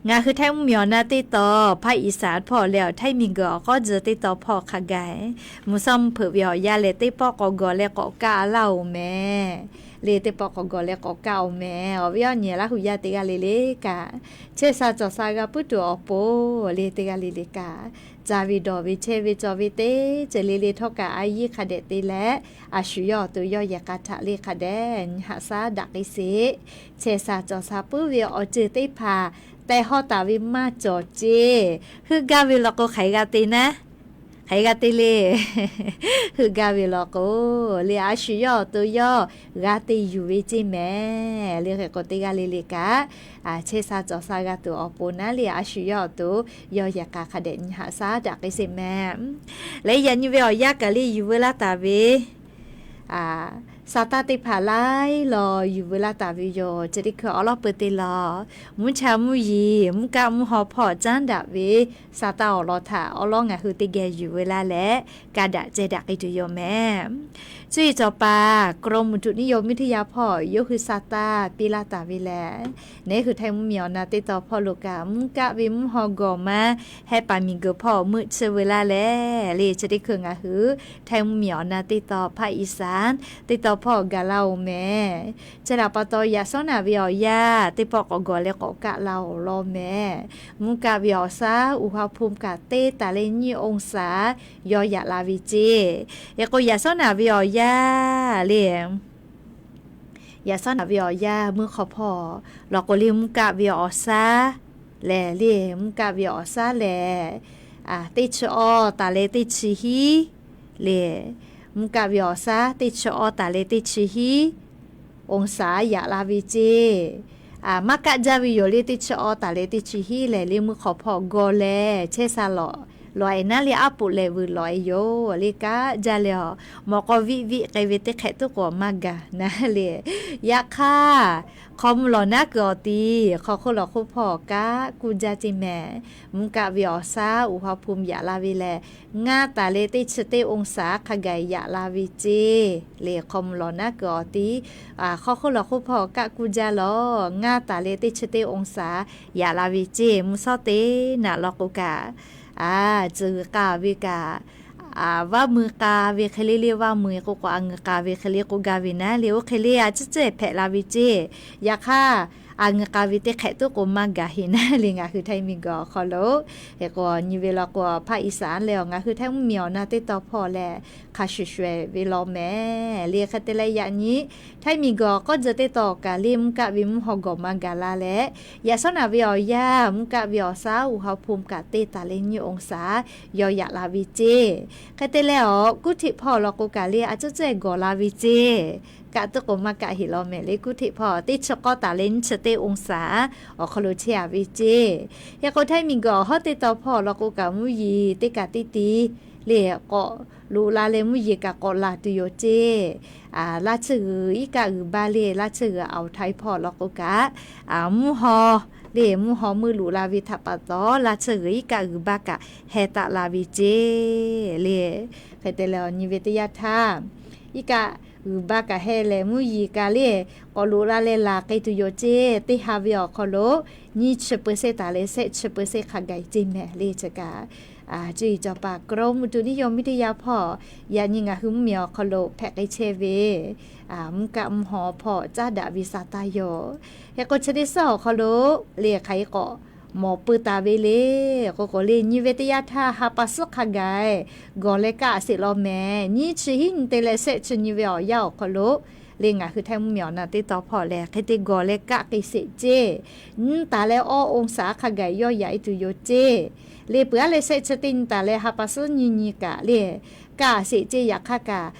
ngaˬ hui Htaiˇ mvuhˇmiˬ awˬ na teˇ taw hpaˇ Iˉsaˍ hpawˇ leh awˬ Htaiˇ miˬguiˬ awˬ k'awˇ tcuh teˇ taw hpawˇ hk'a gaˬ mvuhˇ shawˉ mvuhˇ hpeuꞈ ve awˬ yanˇ lehˬ, teˇ pawˆ k'awꞈ gawˬ leh k'awꞈ kaˆ laˇ-oˬ mehˍ le. Teˇ pawˆ k'awꞈ gawˬ leh k'awꞈ kaˆ-oˬ mehˍ. Awˬ viˉ awˬ nyi Laˇ hu yaˇ teˇ g'aˇ le le kaꞈ, chehˇ sha cawˬ sha g'a puiˉ tuˬ awˬ pon le teˇ g'aˇ le le kaꞈ, ca ve dawˬ ve chehˇ ve cawˬ ve teˇ ceuˬ le le htawˇ kaꞈ a yiˇ hk'a dehꞈ te leh, a shu yawˇ awˬ to yawˇ yehˬ k'a htaꞈ le hk'a dehꞈ nyi haꞈ shaˉ daꞈ k'ai sheˍ. Chehˇ sha cawˬ sha puiˉ ve awˬ ceuˬ teˇ hpaˍ tehˬ hawˇ taˍ ve maˇ cawˬ ceˇ. Heuˆ gaˇ ve law k'o hk'aˬ hk'e g'a te naˉ, hk'aˬ hk'e g'a te le. Heuˆ gaˇ ve law k'o le, a shu yawˇ awˬ to yawˇ g'a te yuˬ ve ceˇ mehˍ le. Hk'e k'o teˇ g'aˇ le le kaꞈ, chehˇ sha cawˬ sha g'a tuˬ awˬ pon naˉ le, a shu yawˇ awˬ to yawˇ yehˬ k'a hk'a dehꞈ nyi haꞈ shaˉ daꞈ k'ai sheˍ mehˍ. Leh yaꞈ nyi ve awˬ yanˇ kaꞈ le yuˬ veu laˇ taˍ ve sa taˇ teˇ hpaˍ laiˉ law yuˬ veu laˇ taˍ ve yoˬ. Chi teˇ hkui awˉ lawˉ peu te law, mvuhˇ cha mvuhˇ yeˬ mvuhˇ kaˆ mvuhˇ haw hpawˇ caˉ daꞈ ve sa taˇ awˬ lawn htaꞈ awˉ lawˉ ngaˬ hui teˇ geh yuˬ veu laˇ leh, ka daꞈ ceh daꞈ k'ai tuˬ yoˬ mehˍ. Cuˇ yiˍ cawˬ paˍ กรมอุตุนิยมวิทยา hpawˇ yawˇ hui sa taˇ piˇ laˇ taˍ ve lehˬ, neˉ hui Htaiˇ mvuhˇmiˬ awˬ na teˇ taw hpawˇ lo kaꞈ mvuhˇ kaˆ ve mvuhˇ haw gawˬ ma heh paˍ miˬguiˬ hpawˇ meuˆ tsuhˇ veu laˇ leh le. Chi teˇ hkui ngaˬ hui Htaiˇ mvuhˇmiˬ awˬ na teˇ taw hpaˇ Iˉsaˍ teˇ taw hpawˇ gaˬ laˇ-oˬ mehˍ. Chi htaꞈ pa taw yaꞈ shawˉ naꞈ ve awˬ yanˇ teˇ pawˆ k'awꞈ gawˬ leh k'awꞈ kaˆ la-oˬ law mehˍ. Mvuhˇ kaˆ ve awˬ shaˉ อุณหภูมิ kaꞈ teˇ taˍ leh nyiˇ องศา yawˇ yaꞈ la ve ceˇ. Hk'e k'o yaꞈ shawˉ naꞈ ve awˬ yanˇ le, yaꞈ shawˉ naꞈ ve awˬ yanˇ meuˇ hk'aw hpawˇ law k'o le, mvuhˇ kaˆ ve awˬ shaˉ lehˬ le, mvuhˇ kaˆ ve awˬ shaˉ lehˬ, teˇ chi awˇ taˍ leh teˇ chi hiˉ le, mvuhˇ kaˆ ve awˬ shaˉ teˇ chi awˇ taˍ leh teˇ chi hiˉ องศา yaꞈ la ve ceˇ. Maˇ kaˆ jaˇ ve yoˬ le, teˇ chi awˇ taˍ leh teˇ chi hiˉ lehˬ le, meuˇ hk'aw hpawˇ gawˬ leh chehˇ sha lawꞈ lawꞈ-e naˉ le, aˉ poꞈ lehˬ vuiˬ lawꞈ-e yoˬ le. Kaˆ jaˇ leh awˬ mawꞈ k'aw viˆ viˆ k'ai ve teˇ hk'ehꞈ tuˉ k'o maˇ gaˬ naˉ le. Yaꞈ hk'aˇ, hk'aw mvuh lawˬ naˉ kuiˬ awˬ ti hk'aw hk'oˆ lawˬ hk'oˆ hpawˇ kaˆ kuˇ jaˇ ceˇ mehˍ. Mvuhˇ kaˆ ve awˬ shaˉ อุณหภูมิ yaꞈ la ve lehˬ, ngaˇ taˍ leh teˇ chi teˇ องศา hk'a gaˬ yaꞈ la ve ceˇ le. Hk'aw mvuh lawˬ naˉ kuiˬ awˬ ti hk'aw hk'oˆ lawˬ hk'oˆ hpawˇ kaˆ kuˇ jaˇ lawˬ, ngaˇ taˍ leh teˇ chi teˇ องศา yaꞈ la ve ceˇ. Mvuhˇ shawˉ teˇ naꞈ law k'o kaꞈ, tcuh g'uiˬ k'a ve kaꞈ, vaˇ mui k'a ve hk'e le le, vaˇ mui k'o k'o a ngeuˬ k'a ve hk'e le k'oˆ gaˇ ve naˉ le, oˇ hk'e le a ciˉ cehˇ hpehꞈ la ve ceˇ. Yaꞈ hk'aˇ, a ngeuˬ k'a ve teˇ hk'ehꞈ tuˉ k'o maˇ gaˬ heꞈ naˉ le, ngaˬ hui Htaiˇ miˬguiˬ awˬ hk'aw lo. Hk'e k'o nyi ve law k'o hpaˇ Iˉsaˍ leh awˬ ngaˬ hui Htaiˇ mvuhˇmiˬ awˬ na teˇ taw hpawˇ lehˬ, hk'a shuˍ shuˍ-eˬ ve law mehˍ le. Hk'e te leh yaꞈ nyi Htaiˇ miˬguiˬ awˬ k'awˇ tcuh teˇ taw kaꞈ le, mvuhˇ kaˆ ve mvuhˇ haw gawˬ ma gaˬ la leh, yaꞈ shawˉ naꞈ ve awˬ yanˇ mvuhˇ kaˆ ve awˬ shaˉ อุณหภูมิ kaꞈ teˇ taˍ leh nyiˇ องศา yawˇ yaꞈ la ve ceˇ. Hk'e te leh awˬ kuˇ hteꞈ hpawˇ law k'o kaꞈ le, a ciˉ cehˇ gawˬ la ve ceˇ. Kaˆ tuˉ k'o maˇ kaˆ heꞈ law mehˍ le, kuˇ hteꞈ hpawˇ teˇ chi k'awˇ taˍ leh nyiˇ chi teˇ องศา awˬ hk'aw lo chehˇ-a ve ceˇ. Hk'e k'o Htaiˇ miˬguiˬ awˬ hawˉ teˇ taw hpawˇ law k'o kaꞈ mvuhˇ yeˬ teˇ kaꞈ teˇ ti le k'awꞈ loꞈ la leh mvuhˇ yeˬ kaꞈ k'awꞈ laˬ tuˬ yoˬ ceˇ. Laˇ tsuhˇ g'uiˬ iˉ kaˆ g'uiˬ baˇ le, laˇ tsuhˇ g'uiˬ awˬ htaiˍ hpawˇ law k'o kaꞈ, mvuhˇ haw le, mvuhˇ haw meuˇ loꞈ la ve htaꞈ pa taw, laˇ tsuhˇ g'uiˬ iˉ kaˆ g'uiˬ baˇ kaꞈ heh taˆ la ve ceˇ le. Hk'e te leh awˬ nyi ve teˇ yanˇ htaˇ, iˉ kaˆ g'uiˬ baˇ kaꞈ heh leh mvuhˇ yeˬ kaꞈ le k'awꞈ loꞈ la leh laˬ k'ai tuˬ yoˬ ceˇ. Teˇ ha ve awˬ hk'aw lo nyiˇ chi เปอร์เซ็นต์ taˍ leh shehˆ chi เปอร์เซ็นต์ hk'a gaˬ ceˇ mehˍ le chi kaꞈ, cuˇ yiˍ cawˬ paˍ กรมอุตุนิยมวิทยา hpawˇ yaꞈ nyi ngaˬ hui mvuhˇmiˬ awˬ hk'aw lo hpehꞈ k'ai chehˇ ve mvuhˇ kaˆ mvuhˇ haw hpawˇ caˉ daꞈ ve sa taˇ yoˬ. Hk'e k'o chi teˇ suhˉ awˬ hk'aw lo le hk'aˬ hk'e k'awꞈ mawˬ peu taˍ ve le k'o k'o le, nyi ve teˇ yanˇ htaˇ ha pa suhˉ hk'a gaˬ gawˬ leh kaˆ sheˍ law mehˍ. Nyiˇ chi hiˉ nyi te leh shehˆ chi nyi ve awˬ yanˇ awˬ hk'aw lo le ngaˬ hui Htaiˇ mvuhˇmiˬ awˬ na teˇ taw hpawˇ lehˬ hk'e te gawˬ leh kaˆ k'ai sheˍ ceˇ. Nyiˇ taˍ leh awˇ องศา hk'a gaˬ yawˇ yaꞈ-e tuˬ yoˬ ceˇ. Le peuˬ-a leh shehˆ chi teˇ nyi taˍ leh ha pa suhˉ nyi nyi kaꞈ le kaˆ sheˍ ceˇ. Yaꞈ hk'aˇ kaꞈ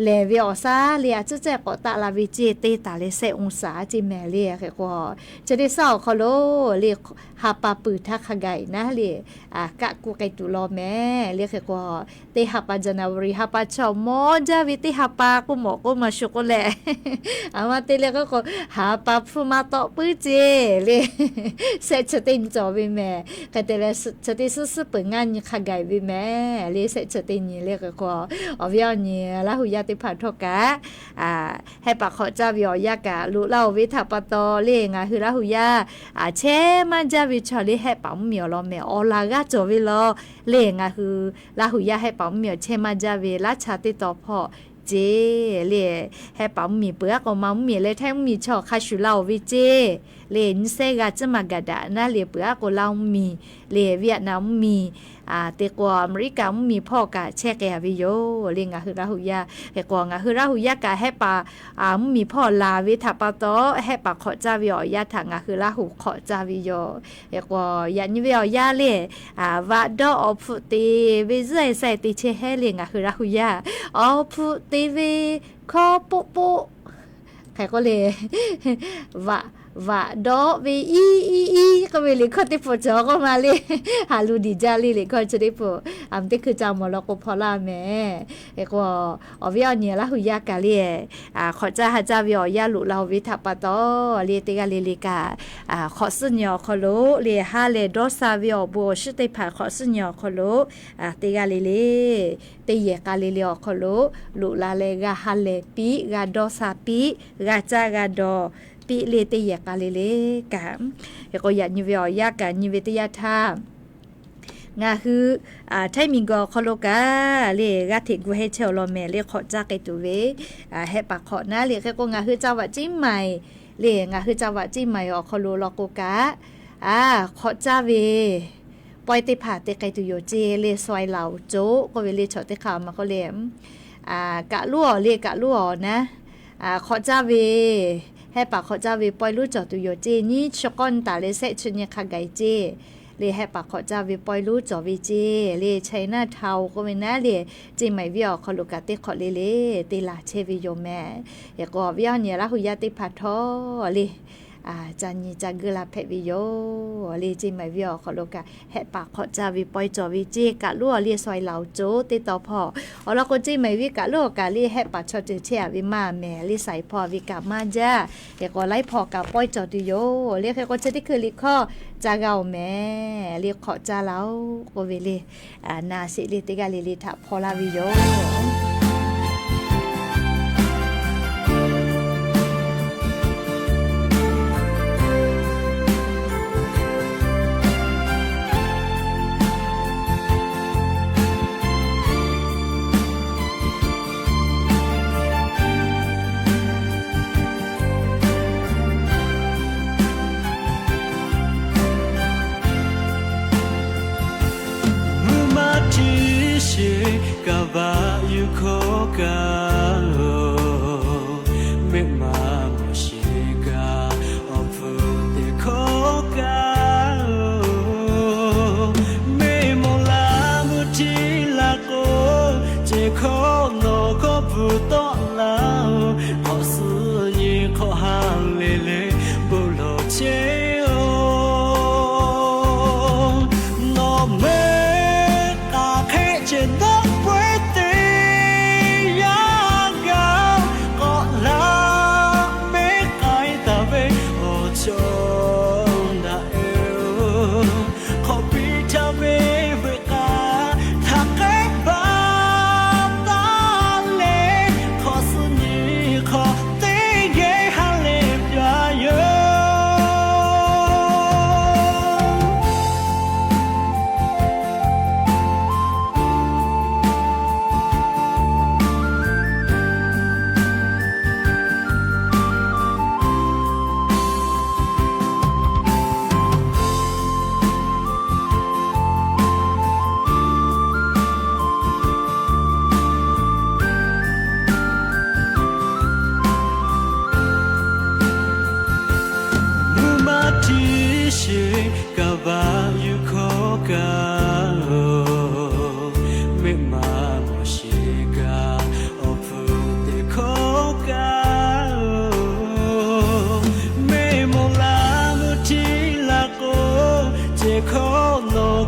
lehˬ ve awˬ shaˉ le a ciˉ cehˇ k'awꞈ taˆ la ve ceˇ te taˍ leh shehˆ องศา ceˇ mehˍ le. Hk'e k'o, chi teˇ shaˉ awˬ hk'aw lo le ha pa peuˬ htaˇ hk'a gaˬ naˉ le, kaˆ kuˇ k'ai tuˬ law mehˍ le. Hk'e k'o, teˇ ha pa January ha pa chaw mawˇ jaˇ ve teˇ ha pa k'oˆ mawˬ k'oˆ maˇ shu k'oˆ leh, a ma te le k'oˆ k'o, ha pa hpfuhˇ maˇ tawˆ puiˉ ceˇ le. Shehˆ chi teˇ nyi cawˬ ve mehˍ. Hk'e te leh, chi teˇ suhˉ suhˉ peuˬ ngaˇ nyi hk'a gaˬ ve mehˍ le. Shehˆ chi teˇ nyi le. Hk'e k'o, awˬ viˉ awˬ nyi Laˇ hu yaˇ teˇ hpaˍ htawˇ kaꞈ, hehˆ paˍ hk'awꞈ caˇ ve awˬ yanˇ kaꞈ loꞈ la-oˬ ve htaꞈ pa taw le, ngaˬ hui Laˇ hu yaˇ chehˇ maˇ jaˇ ve chaw le hehˆ paˍ mvuhˇmiˬ awˬ lawn mehˍ awˬ laˬ g'aˇ cawˬ ve law le. Ngaˬ hui Laˇ hu yaˇ hehˆ paˍ mvuhˇmiˬ awˬ chehˇ maˇ jaˇ ve laˇ cha teˇ taw hpawˇ ceˇ le. Hehˆ paˍ mvuhˇmiˬ peuˬ aˉ k'o ma mvuhˇmiˬ leh htaiˇ mvuhˇmiˬ chaw hk'a shuˍ la-oˬ ve ceˇ le. Nyiˇ sehˉ g'a ciˉ maˬ gaˬ daꞈ naˉ le, peuˬ aˉ k'o Laˇ mvuhˇmiˬ le, Vietnam mvuhˇmiˬ, te k'o America mvuhˇmiˬ hpawˇ kaꞈ chehˇ k'ai a ve yoˬ le. Ngaˬ hui Laˇ hu yaˇ hk'e k'o, ngaˬ hui Laˇ hu yaˇ kaꞈ hehˆ paˍ mvuhˇmiˬ hpawˇ laˬ ve htaꞈ pa taw, hehˆ paˍ hk'awꞈ caˇ ve awˬ yanˇ htaꞈ ngaˬ hui Laˇ hu hk'awꞈ caˇ ve yoˬ. Hk'e k'o, yaꞈ nyi ve awˬ yanˇ le, vaꞈ dawˆ awˬ hpfuhˆ te ve zuhˆ e saiˍ te chehˇ hehˉ le. Ngaˬ hui Laˇ hu yaˇ awˬ hpfuhˆ te ve hkawˇ poˆ poˆ hk'e k'oˆ le, vaꞈ, vaꞈ dawˆ ve iˉ iˉ iˉ k'oˆ ve liꞈ hkawˇ teˇ pawˆ cawˬ k'oˆ ma le. Ha lu diˬ jaˇ le liꞈ hkawˇ chi teˇ pawˆ, a mvuhˇ teˇ hkui ca mawˬ law k'o hpaw laˇ mehˍ. Hk'e k'o, awˬ viˉ awˬ nyi Laˇ hu yaˇ kaꞈ le, hk'awꞈ caˇ ha caˇ ve awˬ yanˇ loꞈ la-oˬ ve htaꞈ pa taw le, teˇ g'aˇ le le kaꞈ hk'awꞈ suhˉ nyi awˬ hk'aw lo le ha lehˬ dawˇ sha ve awˬ bon awˬ shinˉ teˇ hpaˍ hk'awꞈ suhˉ nyi awˬ hk'aw lo teˇ g'aˇ le le, teˇ yehˬ k'a le le awˬ hk'aw lo loꞈ la leh g'a ha lehˬ piˇ, g'a dawˇ sha piˇ, g'a caˇ g'a dawˬ piˇ le teˇ yehˬ k'a le le kaꞈ. Hk'e k'o, yaꞈ nyi ve awˬ yanˇ kaꞈ nyi ve teˇ yanˇ htaˇ, ngaˬ hui htaiˇ miˬguiˬ awˬ hk'aw lo kaꞈ le g'aˇ hteꞈ gu heh chehˇ awˬ lawn mehˍ le, hk'awꞈ caˇ k'ai tuˬ ve hehˆ paˍ hk'awꞈ naˉ le. Hk'e k'o, ngaˬ hui ca vaꞈ ceˇ maiˍ le, ngaˬ hui ca vaꞈ ceˇ maiˍ awˬ hk'aw lo law k'o kaꞈ, hk'awꞈ caˇ ve pawehˇ teˇ hpaˍ te k'ai tuˬ yoˬ ceˇ le, ซอยเหล่าโจ๊ก k'oˆ ve le, chaw teˇ hk'aˇ maˇ k'oˆ le, kaꞈ luˉ awˬ le, kaꞈ luˉ awˬ naˉ, hk'awꞈ caˇ ve, hehˆ paˍ hk'awꞈ caˇ ve pawehˇ luˉ cawˬ tuˬ yoˬ ceˇ, nyiˇ chi k'awˇ nyi taˍ leh shehˆ chi nyi hk'a gaˬ ceˇ le, hehˆ paˍ hk'awꞈ caˇ ve pawehˇ luˉ cawˬ ve ceˇ le, China Town k'oˆ ve naˉ le, ceˇ maiˍ viˉ awˬ hk'aw lo kaꞈ teˇ hk'awꞈ le le te laˬ chehˇ ve yoˬ mehˍ. Hk'e k'o, awˬ viˉ awˬ nyi Laˇ hu yaˇ teˇ hpaˍ htawˇ le, ca nyi ca guˇ la hpehꞈ ve yoˬ le, ceˇ maiˍ viˉ awˬ hk'aw lo kaꞈ hehˆ paˍ hk'awꞈ caˇ ve pawehˇ cawˬ ve ceˇ, kaꞈ luˉ awˬ le ซอยเหล่าโจ๊ก teˇ taw hpawˇ. Awˬ lawn k'o, ceˇ maiˍ viˉ kaꞈ luˉ awˬ kaꞈ le hehˆ paˍ chaw ceuˬ chehˇ a ve maˇ mehˍ le, saiˍ hpawˇ a ve kaꞈ maˇ jaˇ. Hk'e k'o, laiˉ hpawˇ kaꞈ pawehˇ cawˬ tuˬ yoˬ le. Hk'e k'o, chi teˇ hkui liꞈ hkawˇ ca g'a-oˬ mehˍ le, hk'awꞈ caˇ la-oˬ k'oˆ ve le, na sheˍ le teˇ g'aˇ le le htaꞈ hpaw laˇ ve yoˬ. Mvuhˇ maˇ htiˇ sheˍ kaˍ vaꞈ yuˬ hkawˇ kaꞈ-oˬ, mehˆ maˇ mawˬ sheˍ kaꞈ awˬ hpfuhˇ te hkawˇ kaꞈ-oˬ, mehˆ mawˬ la mvuhˇ htiˇ la k'o, ceˬ hkawˇ nawˬ hkawˇ bvuhꞈ tawˆ laˇ-oˬ, hk'awꞈ suhˉ nyi hk'awꞈ ha le le bon lawˬ chehˇ-oˬ. Nawˬ mehˆ k'aˬ hk'e ceh dawˇ pawehˇ te yaˇ gaˬ k'awꞈ la mehˆ k'ai taˍ ve awˬ cawˬ daꞈ-oˬ. Hk'awꞈ piˇ htaˇ ve veuꞈ k'aˬ htaꞈ k'ehˉ baˬ taˍ le, hk'awꞈ suhˉ nyi hk'awꞈ te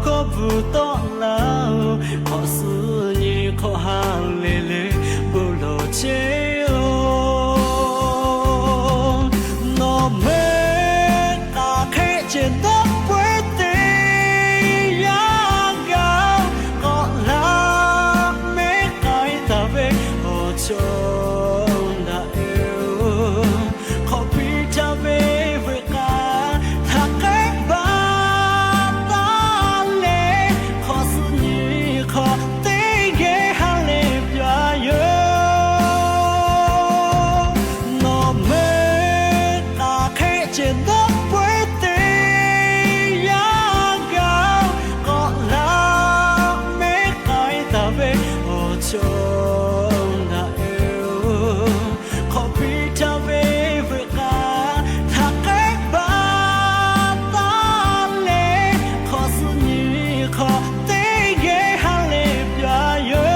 Hkawˇ bvuhꞈ tawˆ laˇ-oˬ, hk'awꞈ suh nyi hk'awꞈ ha lehˬ lehˬ, bon lawˬ chehˇ-oˬ. Nawˬ mehˆ k'aˬ hk'e ceh dawˇ peuˬ teˇ yanˇ gaˬ-oˬ, k'awꞈ laˇ mehˆ k'ai taˍ ve awˬ cawˬ daꞈ-oˬ. Hk'awꞈ piˇ caˇ ve veuꞈ k'aˇ htaꞈ k'ehˉ baˬ taˉ leh, hk'awꞈ suh nyi hk'awꞈ teˇ geh ha lehˬ pyaꞈ yoˬ. Nawˬ mehˆ k'aˬ hk'e ceh dawˇ peuˬ teˇ yanˇ gaˬ-oˬ, k'awꞈ laˇ mehˆ k'ai taˍ ve awˬ cawˬ daꞈ-oˬ. Hk'awꞈ piˇ caˇ ve veuꞈ k'aˇ htaꞈ k'ehˉ baˬ taˉ leh, hk'awꞈ suh nyi hk'awꞈ teˇ geh ha lehˬ pyaꞈ yoˬ.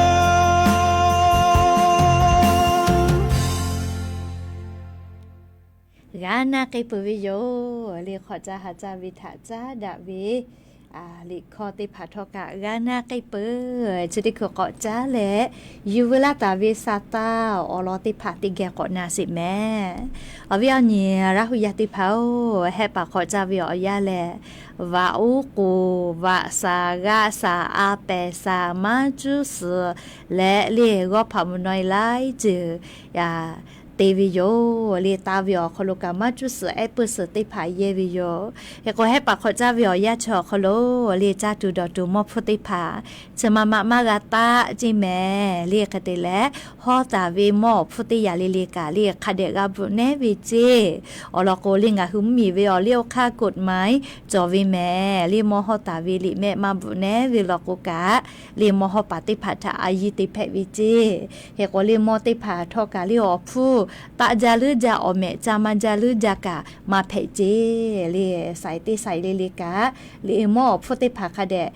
G'a naˆ k'ai peuˬ ve yoˬ. Liꞈ hk'awꞈ caˇ ha caˇ ve htaꞈ caˉ daꞈ ve liꞈ hkawˇ teˇ hpaˍ htawˇ kaꞈ g'a naˆ k'ai peuˬ. Chi teˇ hkui k'awꞈ caˉ leh, yuˬ veu laˇ taˍ ve Saˍtanˍ awˬ lawn teˇ hpaˍ teˇ geh k'awꞈ na sheˍ mehˍ. Awˬ viˉ awˬ nyi Laˇ hu yaˇ teˇ hpaˍ-oˬ, Hehˆ paˍ hk'awꞈ caˇ ve awˬ yanˇ lehˬ, vaꞈ uˉ k'oˍ, vaꞈ shaˍ, g'aˆ shaˍ, a pehˍ shaˍ, maˇ cuˇ suhˍ leh, liꞈ g'awˇ hpaꞈ mvuhˇ naw e laiˉ ceuˬ te ve yoˬ. Liꞈ taˍ ve awˬ hk'aw lo kaꞈ maˇ cuˇ suhˍ ehˉ puiˇ suhˍ teˇ hpaˍ yehˇ ve yoˬ. Hk'e k'o, Hehˆ paˍ hk'awꞈ caˇ ve awˬ yanˇ chi awˬ hk'aw lo, liꞈ caˇ tuˬ dawˬ tuˬ mawˇ hpfuhˇ teˇ hpaˍ chi ma ma maˇ g'a taˆ ceˇ mehˍ. Liꞈ hk'e te leh, hawˇ taˍ ve mawˇ awˬ hpfuhˇ teˇ yaꞈ le le kaꞈ, liꞈ hk'a dehꞈ g'a bvuhꞈ nehˉ ve ceˇ. Awˬ lawn k'o, liꞈ ngaˬ hui mvuhˇ miˬ ve awˬ liˇ oˇ hk'aˇ กฎหมาย cawˬ ve mehˍ. Liꞈ mawˇ hawˇ taˍ ve liꞈ mehˆ maˇ bvuhꞈ nehˉ ve law k'o kaꞈ, liꞈ mawˇ hawˇ paˍ teˇ hpaˍ htaꞈ a yiˇ te hpehꞈ ve ceˇ. Hk'e k'o, liꞈ mawˇ teˇ hpaˍ htawˇ kaꞈ liꞈ awˬ hpfuhˇ taˆ jaˇ leuˉ jaˇ, awˬ mehꞈ ca maˇ jaˇ leuˉ jaˇ kaꞈ maˇ hpehꞈ ceˇ. Liꞈ shaiˍ teˇ shaiˍ le le kaꞈ, liꞈ mawˇ awˬ hpfuhˇ teˇ hpaˍ hk'a dehꞈ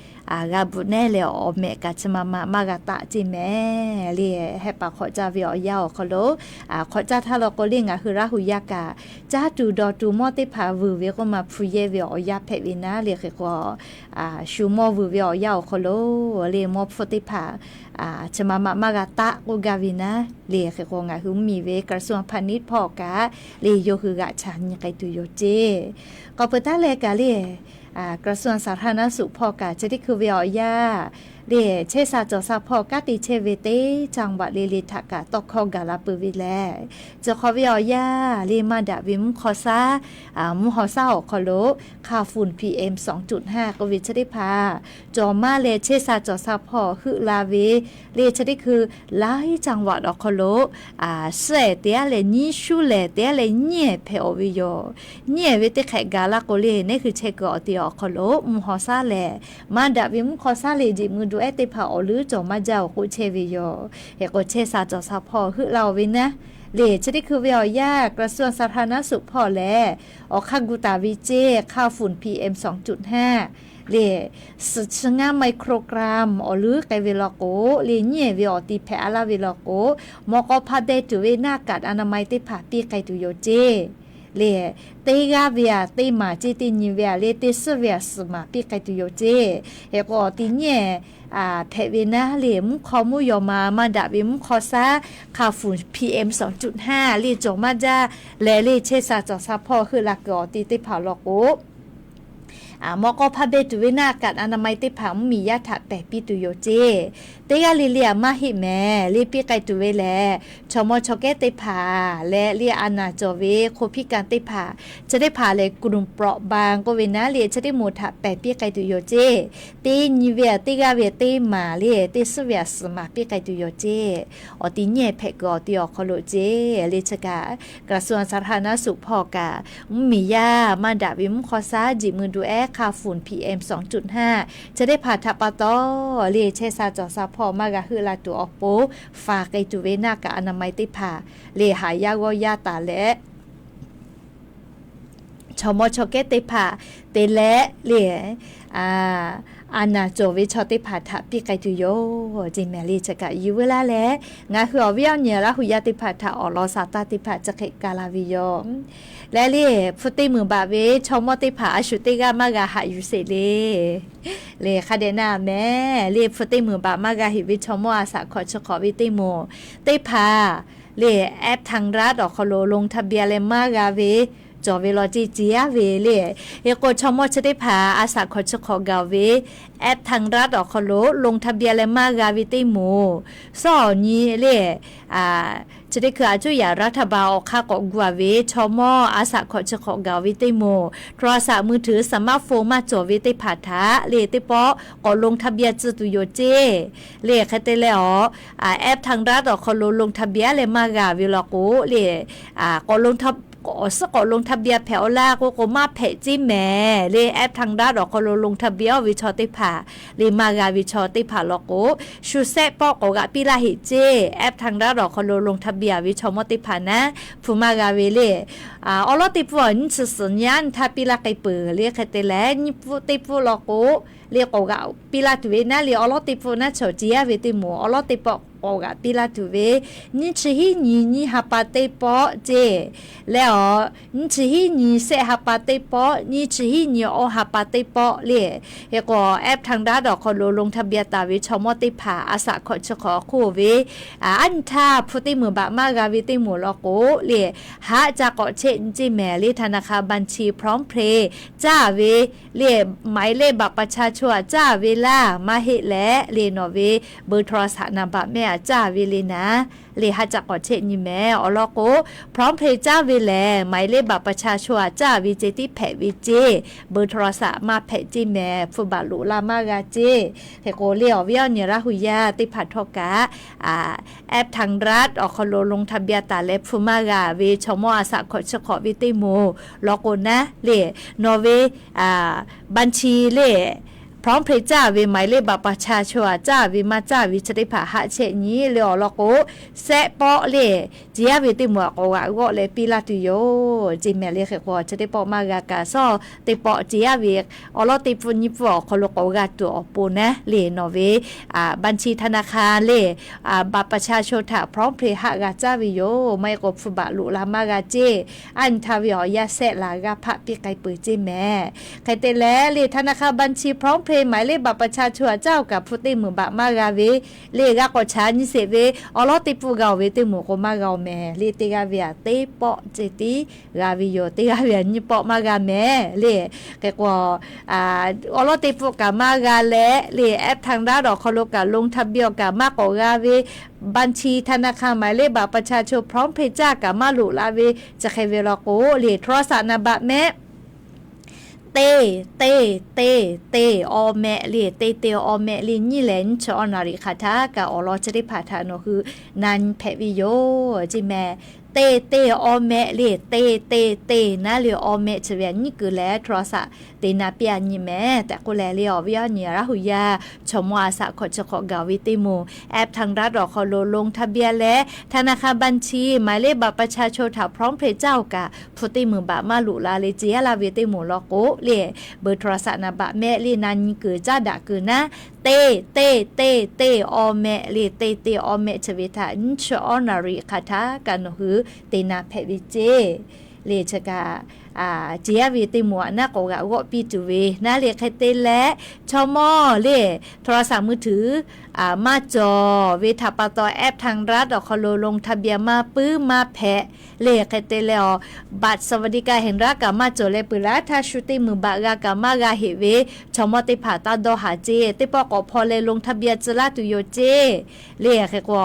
g'a bvuhꞈ nehˉ leh, awˬ mehꞈ kaꞈ chi ma ma maˇ g'a taˆ ceˇ mehˍ. Liꞈ Hehˆ paˍ hk'awꞈ caˇ ve awˬ yanˇ awˬ hk'aw lo, hk'awꞈ caˇ htaˇ law k'o, liꞈ ngaˬ hui Laˇ hu yaˇ kaꞈ caˇ tuˬ dawˬ tuˬ mawˇ teˇ hpaˍ vuiˬ ve k'oˆ ma hpu yehˇ ve awˬ yanˇ hpehꞈ ve naˉ. Liꞈ hk'e k'o, shu mawˇ vuiˬ ve awˬ yanˇ awˬ hk'aw lo, liꞈ mawˇ hpfuhˇ teˇ hpaˍ chi ma ma maˇ g'a taˆ k'oˆ gaˇ ve naˉ. Liꞈ hk'e k'o, ngaˬ hui mvuhˇ miˬ ve กระทรวงพาณิชย์ hpawˇ kaꞈ, liꞈ yawˇ hui g'aꞈ chaꞈ nyi k'ai tuˬ yoˬ ceˇ. K'awꞈ peuˬ taˉ leh kaꞈ, liꞈ กระทรวงสาธารณสุข hpawˇ kaꞈ chi teˇ hkui ve awˬ yanˇ, liꞈ chehˇ sha cawˬ sha hpawˇ kanˉ te chehˇ ve teˇ จังหวัด le le htaꞈ kaꞈ tawˇ hkawˇ gaˬ la peuˬ ve lehˬ, chi hk'awꞈ ve awˬ yanˇ, liꞈ maˇ daꞈ ve mvuhˇ hk'aw shaˉ, mvuhˇ hawˬ shaˉ awˬ hk'aw lo hk'a funˍ PM สองจุดห้า k'oˆ ve chi teˇ hpaˍ cawˬ maˇ leh, chehˇ sha cawˬ sha hpawˇ heuˆ la ve, liꞈ chi teˇ hkui laiˉ จังหวัด awˬ hk'aw lo, suhˉ ehˍ teˇ g'aˇ leh nyiˇ, shuˉ lehˬ teˇ g'aˇ leh nyiˇ ehˍ hpehꞈ-oˬ ve yoˬ. Nyiˇ ehˍ ve teˇ hk'ehꞈ gaˬ la k'o, liꞈ neˉ hui chehˇ kuiˬ awˬ te awˬ hk'aw lo mvuhˇ hawˬ shaˉ lehˬ, maˇ daꞈ ve mvuhˇ hk'aw shaˉ lehˬ, jeꞈ mui du ehˉ teˇ hpaˍ awˬ leuˉ cawˬ maˇ jaˇ-oˬ k'oˆ chehˇ ve yoˬ. Hk'e k'o, chehˇ sha cawˬ sha hpawˇ heuˆ la-oˬ ve naˉ. Liꞈ chi teˇ hkui ve awˬ yanˇ, กระทรวงสาธารณสุข hpawˇ lehˬ, awˬ hk'aˇ gu taˍ ve ceˇ, hk'a funˍ PM สองจุดห้า liꞈ suhˍ chi ngaˇ ไมโครกรัม awˬ leuˉ k'ai ve law k'o, liꞈ nyiˇ ehˍ ve awˬ ti hpehꞈ a laˇ ve law k'o, mawꞈ k'aw hpa beh tuˬ ve หน้ากากอนามัย teˇ hpaˍ piˇ k'ai tuˬ yoˬ ceˇ. Liꞈ teˇ g'aˇ ve aꞈ teˇ maˍ ceˇ, teˇ nyi ve aꞈ leh teˇ suhˉ ve aꞈ suhˍ maˍ piˇ k'ai tuˬ yoˬ ceˇ. Hk'e k'o, awˬ ti nyiˇ ehˍ hpehꞈ ve naˉ, liꞈ mvuhˇ hk'aw mvuhˇ yaw ma maˇ daꞈ ve mvuhˇ hk'aw shaˉ hk'a funˍ PM สองจุดห้า liꞈ cawˬ maˇ jaˇ leh, liꞈ chehˇ sha cawˬ sha hpawˇ heuˆ la kuiˬ awˬ ti teˇ hpaˍ law k'o, mawꞈ k'aw hpa beh tuˬ ve หน้ากากอนามัย teˇ hpaˍ mvuhˇ miˬ yaˇ htaꞈ pehˬ piˇ tuˬ yoˬ ceˇ. Teˇ g'aˇ le le aꞈ maˇ heˆ mehˍ. Liꞈ piˇ k'ai tuˬ ve lehˬ, chaw mawˇ chaw kehˉ teˇ hpaˍ leh liꞈ a naˍ cawˬ ve คนพิการ teˇ hpaˍ, chi teˇ hpaˍ lehˬ กลุ่มเปราะบาง k'oˆ ve naˉ, liꞈ chi teˇ moˍ htaꞈ pehˬ piˇ k'ai tuˬ yoˬ ceˇ. Teˇ nyi ve aꞈ teˇ g'aˇ ve teˇ maˍ leh teˇ suhˉ ve aꞈ suhˍ maˍ piˇ k'ai tuˬ yoˬ ceˇ. Awˬ ti nyiˇ ehˍ hpehꞈ kuiˬ awˬ ti awˬ hk'aw lo ceˇ. Liꞈ chi kaꞈ กระทรวงสาธารณสุข hpawˇ kaꞈ, mvuhˇ miˬ yaˇ maˇ daꞈ ve mvuhˇ hk'aw shaˉ, jeꞈ mui du ehˉ, hk'a funˍ PM สองจุดห้า chi teˇ hpaˍ htaꞈ pa taw, liꞈ chehˇ sha cawˬ sha hpawˇ maˇ g'a heuˆ la tuˬ awˬ pon, faˍ k'ai tuˬ ve หน้ากากอนามัย teˇ hpaˍ, liꞈ haꞈ yaˇ g'awˇ yaˇ taˍ leh chaw mawˇ chaw kehˉ teˇ hpaˍ te leh le, a naˍ cawˬ ve chaw teˇ hpaˍ htaꞈ piˇ k'ai tuˬ yoˬ. Ceˇ mehˍ le, chi kaꞈ yuˬ veu laˇ leh, ngaˬ hui awˬ viˉ awˬ nyi Laˇ hu yaˇ teˇ hpaˍ htaꞈ awˬ lawn saˍ taˇ teˇ hpaˍ chi hk'e ka la ve yoˬ. Leh le, hpu teˇ meunˍ baꞈ ve chaw mawˇ teˇ hpaˍ a shu teˇ g'aˇ maˇ g'a haꞈ yuˬ sheˍ le. Le hk'a dehꞈ na mehˍ le, hpu teˇ meunˍ baꞈ maˇ g'a heꞈ ve chaw mawˇ a shaꞈ hkawꞈ chi hk'awꞈ ve teˇ moˍ teˇ hpaˍ le, App Thangrat awˬ hk'aw lo ลงทะเบียน leh maˇ g'a ve cawˬ ve law ceˇ ceˇ aˉ ve le. Hk'e k'o, chaw mawˇ chi teˇ hpaˍ a shaꞈ hkawꞈ chi hk'awꞈ gaˬ ve App Thangrat awˬ hk'aw lo ลงทะเบียน leh maˇ g'a ve teˇ moˍ, sawˉ awˬ nyi le, chi teˇ hkui a cuˇ yaꞈ รัฐบาล awˬ hk'aˇ k'awꞈ gu a ve chaw mawˇ a shaꞈ hkawꞈ chi hk'awꞈ gaˬ ve teˇ moˍ, โทรศัพท์มือถือ สมาร์ทโฟน maˇ cawˬ ve teˇ hpaˍ htaꞈ le teˇ pawˆ k'awꞈ ลงทะเบียน tcuh tuˬ yoˬ ceˇ. Le hk'e te leh awˬ, App Thangrat awˬ hk'aw lo ลงทะเบียน leh maˇ g'a ve law k'o le, k'awꞈ awˬ suhˉ k'awꞈ ลงทะเบียน hpehꞈ aw laˇ k'oˆ k'o, maˇ hpehꞈ ceˇ mehˍ le. App Thangrat awˬ hk'aw lo ลงทะเบียน ve chaw teˇ hpaˍ le, maˇ g'a ve chaw teˇ hpaˍ law k'o, shu sehˆ pawˆ k'awꞈ g'aꞈ piˇ laˇ heꞈ ceˇ. App Thangrat awˬ hk'aw lo ลงทะเบียน ve chaw mawˇ teˇ hpaˍ naˉ hpu maˇ g'a ve le. Awˉ lawˉ teˇ pfuhˇ nyiˇ chi suhˍ nyi aˉ nyi htaˇ piˇ laˇ k'ai peuˬ le. Hk'e te leh, nyiˇ pfuhˇ teˇ pfuhˇ law k'o le, k'awꞈ g'aꞈ piˇ laˇ tuˬ ve naˉ le. Awˉ lawˉ teˇ pfuhˇ naˉ chaw ceˇ aˉ ve teˇ moˍ awˉ lawˉ teˇ pawˆ k'awꞈ g'aꞈ piˇ laˇ tuˬ ve, nyiˇ chi hiˉ nyi nyiˇ ha pa teˇ pawˆ ceˇ. Leh awˬ, nyiˇ chi hiˉ nyi shehˆ ha pa teˇ pawˆ, nyiˇ chi hiˉ nyi awˇ ha pa teˇ pawˆ le. Hk'e k'o, App Thangrat awˬ hk'aw lo ลงทะเบียน taˍ ve chaw mawˇ teˇ hpaˍ a shaꞈ hkawꞈ chi hk'awꞈ hk'oˆ ve, aˉ nyi htaˇ hpu teˇ meunˍ baꞈ maˇ g'a ve teˇ moˍ law k'o le, haˆ ca k'awꞈ chehˇ nyi ceˇ mehˍ le. ธนาคาร บัญชี พร้อมเพย์ caˇ ve le, หมายเลขบัตรประชาชน aꞈ caˇ ve laˇ maˇ heˆ leh le, nawˬ ve เบอร์โทรศัพท์ naˍ baꞈ mehˆ aꞈ caˇ ve le naˉ le, haˆ ca k'awꞈ chehˇ nyi mehˍ. Awˬ lawn k'o, พร้อมเพย์ caˇ ve lehˬ หมายเลขบัตรประชาชน aꞈ caˇ ve ceh tiˉ hpehꞈ ve ceˇ, เบอร์โทรศัพท์ maˇ hpehꞈ ceˇ mehˍ, hpu baꞈ loꞈ la maˇ g'a ceˇ. Hk'e k'o le, awˬ viˉ awˬ nyi Laˇ hu yaˇ teˇ hpaˍ htawˇ kaꞈ, App Thangrat awˬ hk'aw lo ลงทะเบียน taˍ leh hpu maˇ g'a ve chaw mawˇ a shaꞈ hkawꞈ chi hk'awꞈ ve teˇ moˍ law k'o naˉ le, nawˬ ve บัญชี le, พร้อมเพย์ caˇ ve หมายเลขบัตรประชาชน aꞈ caˇ ve maˇ caˇ ve chi teˇ hpaˍ haˆ chehˇ nyi le. Awˬ lawn k'o, sehˆ pawˆ le, ceˇ aˉ ve teˇ moˍ aꞈ k'awꞈ g'aꞈ g'awˆ leh piˇ laˇ tuˬ yoˬ ceˇ mehˍ le. Hk'e k'o, chi teˇ pawˆ maˇ g'a kaꞈ, sawˉ teˇ pawˆ ceˇ aˉ ve awˉ lawˉ teˇ pfuhˇ nyiˇ pfuhˇ awˬ hk'aw lo k'awꞈ g'a tuˬ awˬ pon naˉ le, nawˬ ve บัญชีธนาคาร le, บัตรประชาชน htaꞈ พร้อมเพย์ haˆ g'a caˇ ve yoˬ. Maˇ heˆ k'o, hpu baꞈ loꞈ la maˇ g'a ceˇ. Aˉ nyi htaˇ ve awˬ yaˇ sehˆ laˬ g'aˇ hpaˆ piˇ k'ai peuˬ ceˇ mehˍ. Hk'e te leh le, ธนาคาร บัญชี พร้อมเพย์ หมายเลขบัตรประชาชน aꞈ caˇ oˬ kaꞈ hpu teˇ meunˍ baꞈ maˇ g'a ve le, g'a k'awꞈ chaꞈ nyi sheˍ ve awˉ lawˉ teˇ pfuhˇ g'a oˬ ve teˇ moˍ k'o maˇ g'a oˬ mehˍ le. Teˇ g'aˇ ve aꞈ teˇ pawˆ ceh tiˉ g'a ve yoˬ. Teˇ g'aˇ ve aꞈ nyiˇ pawˆ maˇ g'a mehˍ le. Hk'e k'o, awˉ lawˉ teˇ pfuhˇ kaꞈ maˇ g'a leh le, App Thangrat awˬ hk'aw lo kaꞈ ลงทะเบียน awˬ kaꞈ maˇ k'awꞈ g'a ve, บัญชีธนาคาร หมายเลขบัตรประชาชน พร้อมเพย์ caˇ kaꞈ maˇ loꞈ la ve chi hk'e ve law k'o le, โทรศัพท์ naˍ baꞈ mehˆ teˇ, teˇ, teˇ, teˇ, awˬ mehˆ le, teˇ, teˇ, awˬ mehˆ le nyiˇ lehˬ nyiˇ chi awˬ naˍ riˍ hk'aˬ htaˇ kaꞈ awˬ lawn chi teˇ hpaˍ htaꞈ nawˬ hui na nyi hpehꞈ ve yoˬ ceˇ mehˍ. Teˇ, teˇ, awˬ mehˆ le, teˇ, teˇ, teˇ naˉ le, awˬ mehˆ chi ve aꞈ nyiˇ kuiˬ leh โทรศัพท์ te na piˇ a nyi mehˍ tehꞈ k'oˆ leh le, awˬ viˉ awˬ nyi Laˇ hu yaˇ chaw mawˇ a shaꞈ hkawꞈ chi hk'awꞈ gaˬ ve teˇ moˍ, App Thangrat awˬ hk'aw lo ลงทะเบียน leh ธนาคาร บัญชี หมายเลขบัตรประชาชน htaꞈ พร้อมเพย์ caˇ oˬ kaꞈ hpu teˇ meunˍ baꞈ maˇ loꞈ la le, ceˇ aˉ laˇ ve teˇ moˍ law k'o le, เบอร์โทรศัพท์ naˍ baꞈ mehˆ le na nyi kuiˬ caˉ daꞈ kuiˬ naˉ, teˇ, teˇ, teˇ, teˇ, awˬ mehˆ le, teˇ, teˇ, awˬ mehˆ chi ve htaꞈ nyiˇ chi awˬ naˍ riˍ hk'aˬ htaˇ kaꞈ nawˬ hui te na hpehꞈ ve ceˇ le. Chi kaꞈ ceˇ aˉ ve teˇ moˍ aꞈ naˉ k'awꞈ g'aꞈ g'awˆ piˇ tuˬ ve naˉ le. Hk'e te leh, chaw mawˇ le โทรศัพท์มือถือ maˇ cawˬ ve htaꞈ pa taw, App Thangrat awˬ hk'aw lo ลงทะเบียน maˇ puiˉ maˇ hpehꞈ le. Hk'e te leh awˬ, บัตรสวัสดิการแห่งรัฐ kaꞈ maˇ cawˬ leh peuˬ laˇ htaˇ, shu teˇ meunˍ baꞈ g'a kaꞈ maˇ g'a heꞈ ve chaw mawˇ teˇ hpaˍ taˇ dawˇ haˍ ceˇ. Teˇ pawˆ k'awꞈ hpaw leh ลงทะเบียน tcuh laˇ tuˬ yoˬ ceˇ le. Hk'e k'o,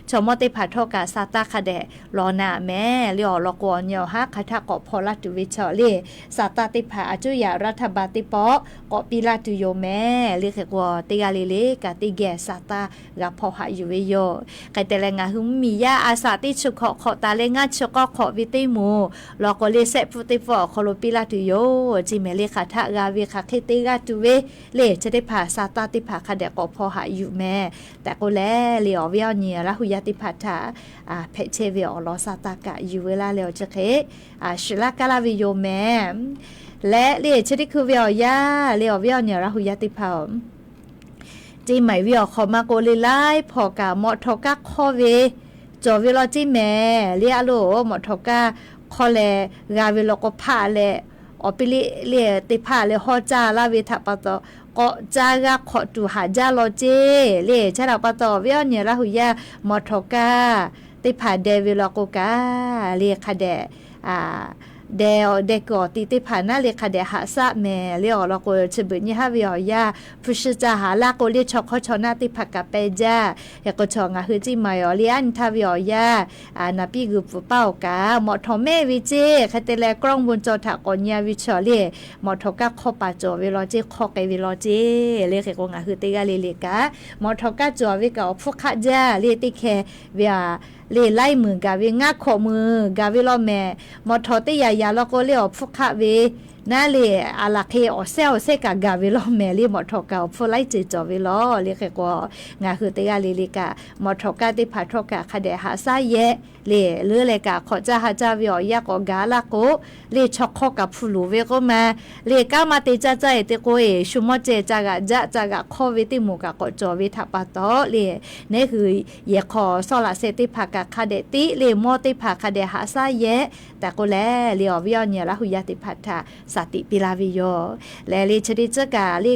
chaw mawˇ teˇ hpaˍ htawˇ kaꞈ sa taˇ hk'a dehꞈ law na mehˍ le. Awˬ lawn k'o, awˬ nyi awˬ haˉ hk'aˬ htaˇ k'awꞈ hpaw laˇ tuˬ ve chaw le, sa taˇ teˇ hpaˍ a cuˇ yaꞈ รัฐบาล teˇ pawˆ k'awꞈ piˇ laˇ tuˬ yoˬ mehˍ le. Hk'e k'o, teˇ g'aˇ le le kaꞈ teˇ geh sa taˇ g'a hpaw haꞈ yuˬ ve yoˬ. Hk'e te leh, ngaˬ hui mvuhˇmiˬ yaˇ a shaꞈ teˇ chi hkawꞈ hk'awꞈ taˍ leh ngaˇ chi k'awˇ hk'awꞈ ve teˇ moˍ law k'o le, sehˆ pfuhˇ teˇ pfuhˇ awˬ hk'aw lo piˇ laˇ tuˬ yoˬ ceˇ mehˍ le. Hk'aˬ htaˇ g'a ve hk'aˬ hk'e teˇ g'aˇ tuˬ ve le, chi teˇ hpaˍ sa taˇ teˇ hpaˍ hk'a dehꞈ k'awꞈ hpaw haꞈ yuˬ mehˍ tehꞈ k'oˆ leh le, awˬ viˉ awˬ nyi Laˇ hu yaˇ teˇ hpaˍ htaꞈ hpehꞈ chehˇ ve awˬ lawn sa taˇ kaꞈ yuˬ ve laˇ leh awˬ chi hk'e shiˍ laˇ kaˇ laˇ ve yoˬ. mehˍ. Leh le chi teˇ hkui ve awˬ yanˇ le awˬ viˉ awˬ nyi Laˇ hu yaˇ teˇ hpaˍ-oˬ, ceˇ maiˬ ve awˬ hk'awꞈ ma k'o le laiˉ hpawnˬ kaꞈ mawꞈ htawꞈ kaˇ hk'awˇ ve cawˬ ve law ceˇ mehˍ. Le a loˬ mawꞈ htawꞈ kaˇ hk'awˇ leh g'a ve law k'o hpaˆ leh awˬ piˇ liˆ le teˇ hpaˍ leh hawˇ caˇ laˇ ve htaꞈ pa taw, k'awꞈ caˇ g'a hk'awꞈ tuˬ haꞈ jaˇ law ceˇ. Le chi htaꞈ pa taw awˬ viˉ awˬ nyi Laˇ hu yaˇ mawꞈ htawꞈ kaˇ teˇ hpaˍ deh ve law k'o kaꞈ le hk'a dehꞈ deh deh kuiˬ awˬ ti teˇ hpaˍ naˉ le hk'a dehꞈ haꞈ shaˆ mehˍ. Le awˬ lawn k'o chi beuꞈ nyi haˉ ve awˬ yanˇ hpu shi ca haˍ laˇ k'o le chaw hk'awˇ chaw naˆ teˇ hpaˍ kaꞈ peh jaˇ. Hk'e k'o chaw ngaˬ hui ceˇ maiˬ awˬ le aˉ nyi htaˇ ve awˬ yanˇ naˍ piˇ g'uiˬ pfuhˍ paˇ awˬ kaꞈ mawꞈ htawꞈ mehˆ ve ceˇ. Hk'e te leh กล้องวงจร htaꞈ k'awꞈ nyi a ve chaw le mawꞈ htawꞈ kaˇ hk'awˇ paˍ cawˬ ve law ceˇ, hk'awˇ k'ai ve law ceˇ. Le hk'e k'o ngaˬ hui teˇ g'aˇ le le kaꞈ mawꞈ htawꞈ kaˇ cawˬ ve kaꞈ awˬ hpfuhˇ hk'aˆ jaˇ le teˇ hkeh ve a le laiˉ meunˍ gaˬ ve ngaˇ hkawꞈ meunˍ gaˬ ve law mehˍ. Mawꞈ htawꞈ teˇ yaꞈ yaꞈ law k'o le awˬ hpfuhˇ hk'aˆ ve naˉ le a laˬ hk'e awˬ sehˉ awˬ sehˉ kaꞈ gaˬ ve law mehˍ. Le mawꞈ htawꞈ kaꞈ awˬ hpfuhˇ laiˉ ceuˬ cawˬ ve law. Le hk'e k'o ngaˬ hui teˇ g'aˇ le le kaꞈ mawꞈ htawꞈ kaˇ teˇ hpaˍ htawˇ kaꞈ hk'a dehꞈ haꞈ shaˉ yehˇ le leuˉ leh kaꞈ hk'awꞈ caˇ ha caˇ ve awˬ yanˇ k'awꞈ gaˬ laˇ k'o le chaw hk'awˇ kaꞈ hpu luˬ ve k'oˆ ma le kanˉ maˇ te caˇ caˇ e te k'o e shu mawˇ ceh ca g'aꞈ jaˆ ca g'aꞈ hk'awˇ ve teˇ moˍ kaꞈ k'awꞈ cawˬ ve htaꞈ pa taw le neˉ hui yehˬ hk'aw sawˉ laꞈ sheh teˇ hpaˍ kaꞈ hk'a dehꞈ tiˉ le mawˇ teˇ hpaˍ hk'a dehꞈ haꞈ shaˉ yehˇ tehꞈ k'oˆ leh le awˬ viˉ awˬ nyi Laˇ hu yaˇ teˇ hpaˍ htaꞈ shaˍ tiꞈ piˇ laˇ ve yoˬ. Leh le chi teˇ ceuˬ kaꞈ le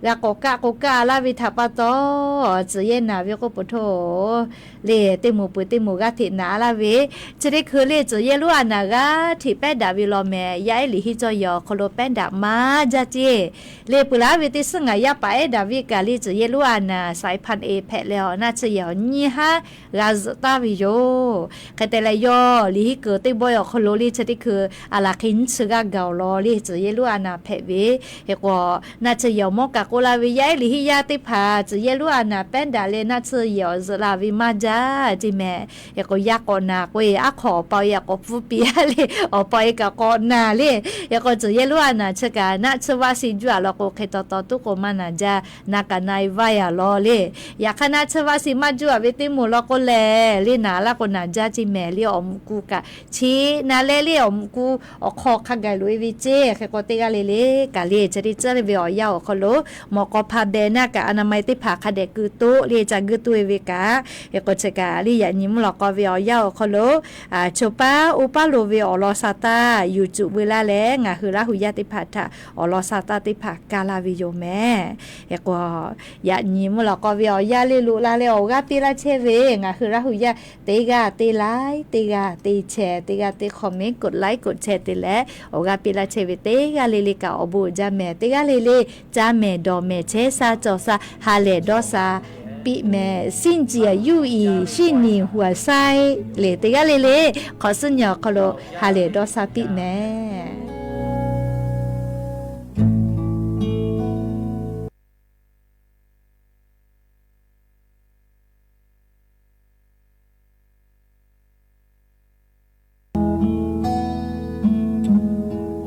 g'a k'awꞈ kaˆ k'o kaˆ laˇ ve htaꞈ pa taw tcuhˍ yehˇ naˍ ve k'oˆ peuˬ htoˇ le teˇ moˍ peuˬ teˇ moˍ g'aˇ hteꞈ naˍ laˇ ve chi teˇ hkui le tcuhˍ yehˇ lonˉ a naˍ g'aˇ hteꞈ pehˉ daꞈ ve law mehˍ. Yaˇ ehˉ liꞈ hiˉ cawˇ yehˬ awˬ hk'aw lo pehˉ daꞈ maˇ jaˇ ceˇ. Le peuˬ laˇ ve teˇ suhˉ ngaˬ yaˇ paˍ ehˉ Daˍviˆ kaꞈ le tcuhˍ yehˇ lonˉ a naˍ Saipan e hpehꞈ leh awˬ naˆ tsuhˇ yehˬ awˬ nyiˇ haˉ g'a zuhꞈ taˍ ve yoˬ. Hk'e te leh yawˇ liꞈ hiˉ kuiˬ teˇ bawehˇ awˬ hk'aw lo le chi teˇ hkui a laˬ hk'e nyiˇ tsuhˇ g'aˇ gaˬ awˬ lawn le tcuhˍ yehˇ lonˉ a naˍ hpehꞈ ve hk'e k'o naˆ tsuhˇ yehˬ awˬ mawˇ kaꞈ k'oˆ laˇ ve yaˇ ehˉ liꞈ hiˉ yaˇ teˇ hpaˍ tcuhˍ yehˇ lonˉ a naˍ pehˉ daꞈ leh naˆ tsuhˇ yehˬ awˬ zuhꞈ la ve maˇ jaˇ ceˇ mehˍ. Hk'e k'o yaˇ k'awꞈ naˍ k'o e aˉ hk'aw awˬ pa e yaꞈ k'awꞈ pfuhˇ piˇ a le awˬ pa e kaꞈ k'awꞈ naˍ le. Hk'e k'o tcuhˍ yehˇ lonˉ a naˍ chi kaꞈ naˆ tsuhˇ vaˆ si juˇ a law k'o hk'e taw taw tuˉ k'o maˇ naˍ jaˇ. Na kaꞈ na e vaˇ yaꞈ law le. Yaꞈ hk'aˇ naˆ tsuhˇ vaˆ si maˇ juˇ a ve teˇ moˍ law k'o lehˬ le naˍ laˇ k'o naˍ jaˇ ceˇ mehˍ. Le awˬ mvuhꞈ ku kaꞈ chi na leh le awˬ mvuhꞈ ku awˬ hk'aw hk'a gaˬ loꞈ e ve ceˇ. Hk'e k'o teˇ g'aˇ le le kaꞈ le chi teˇ ceuˬ ve awˬ yanˇ awˬ hk'aw lo mawꞈ k'aw hpa beh naˆ kaꞈ a na ma e teˇ hpaˍ hk'a dehꞈ keu toˆ le ca guˇ tuˬ e ve kaꞈ hk'e k'o chi kaꞈ le yaꞈ nyi mvuhˇ lawꞈ k'aw ve awˬ yanˇ awˬ hk'aw lo choˬ paˉ oˇ paˉ lo ve awˬ lawn sa taˇ yuˬ cuˬ veu laˇ leh ngaˬ hui Laˇ hu yaˇ teˇ hpaˍ htaꞈ awˬ lawn sa taˇ teˇ hpaˍ kaˇ laˇ ve yoˬ mehˍ. Hk'e k'o yaꞈ nyi mvuhˇ lawꞈ k'aw ve awˬ yanˇ le loꞈ la leh awˬ g'aˇ piˇ laˇ chehˇ ve ngaˬ hui Laˇ hu yaˇ teˇ g'aˇ teˇ like teˇ g'aˇ teˇ share teˇ g'aˇ teˇ comment กดไลค์ กดแชร์ te leh awˬ g'aˇ piˇ laˇ chehˇ ve teˇ g'aˇ le le kaꞈ awˬ bon uiˍ jaˇ mehˍ. Teˇ g'aˇ le le caˇ mehˍ dawˬ mehˍ chehˇ sha cawˬ sha ha lehˬ dawˇ sha piˇ mehˍ. 心结又以细腻活塞 le teˇ g'aˇ le le hk'awꞈ suhˉ nyi awˬ hk'aw lo ha lehˬ dawˇ sha piˇ mehˍ.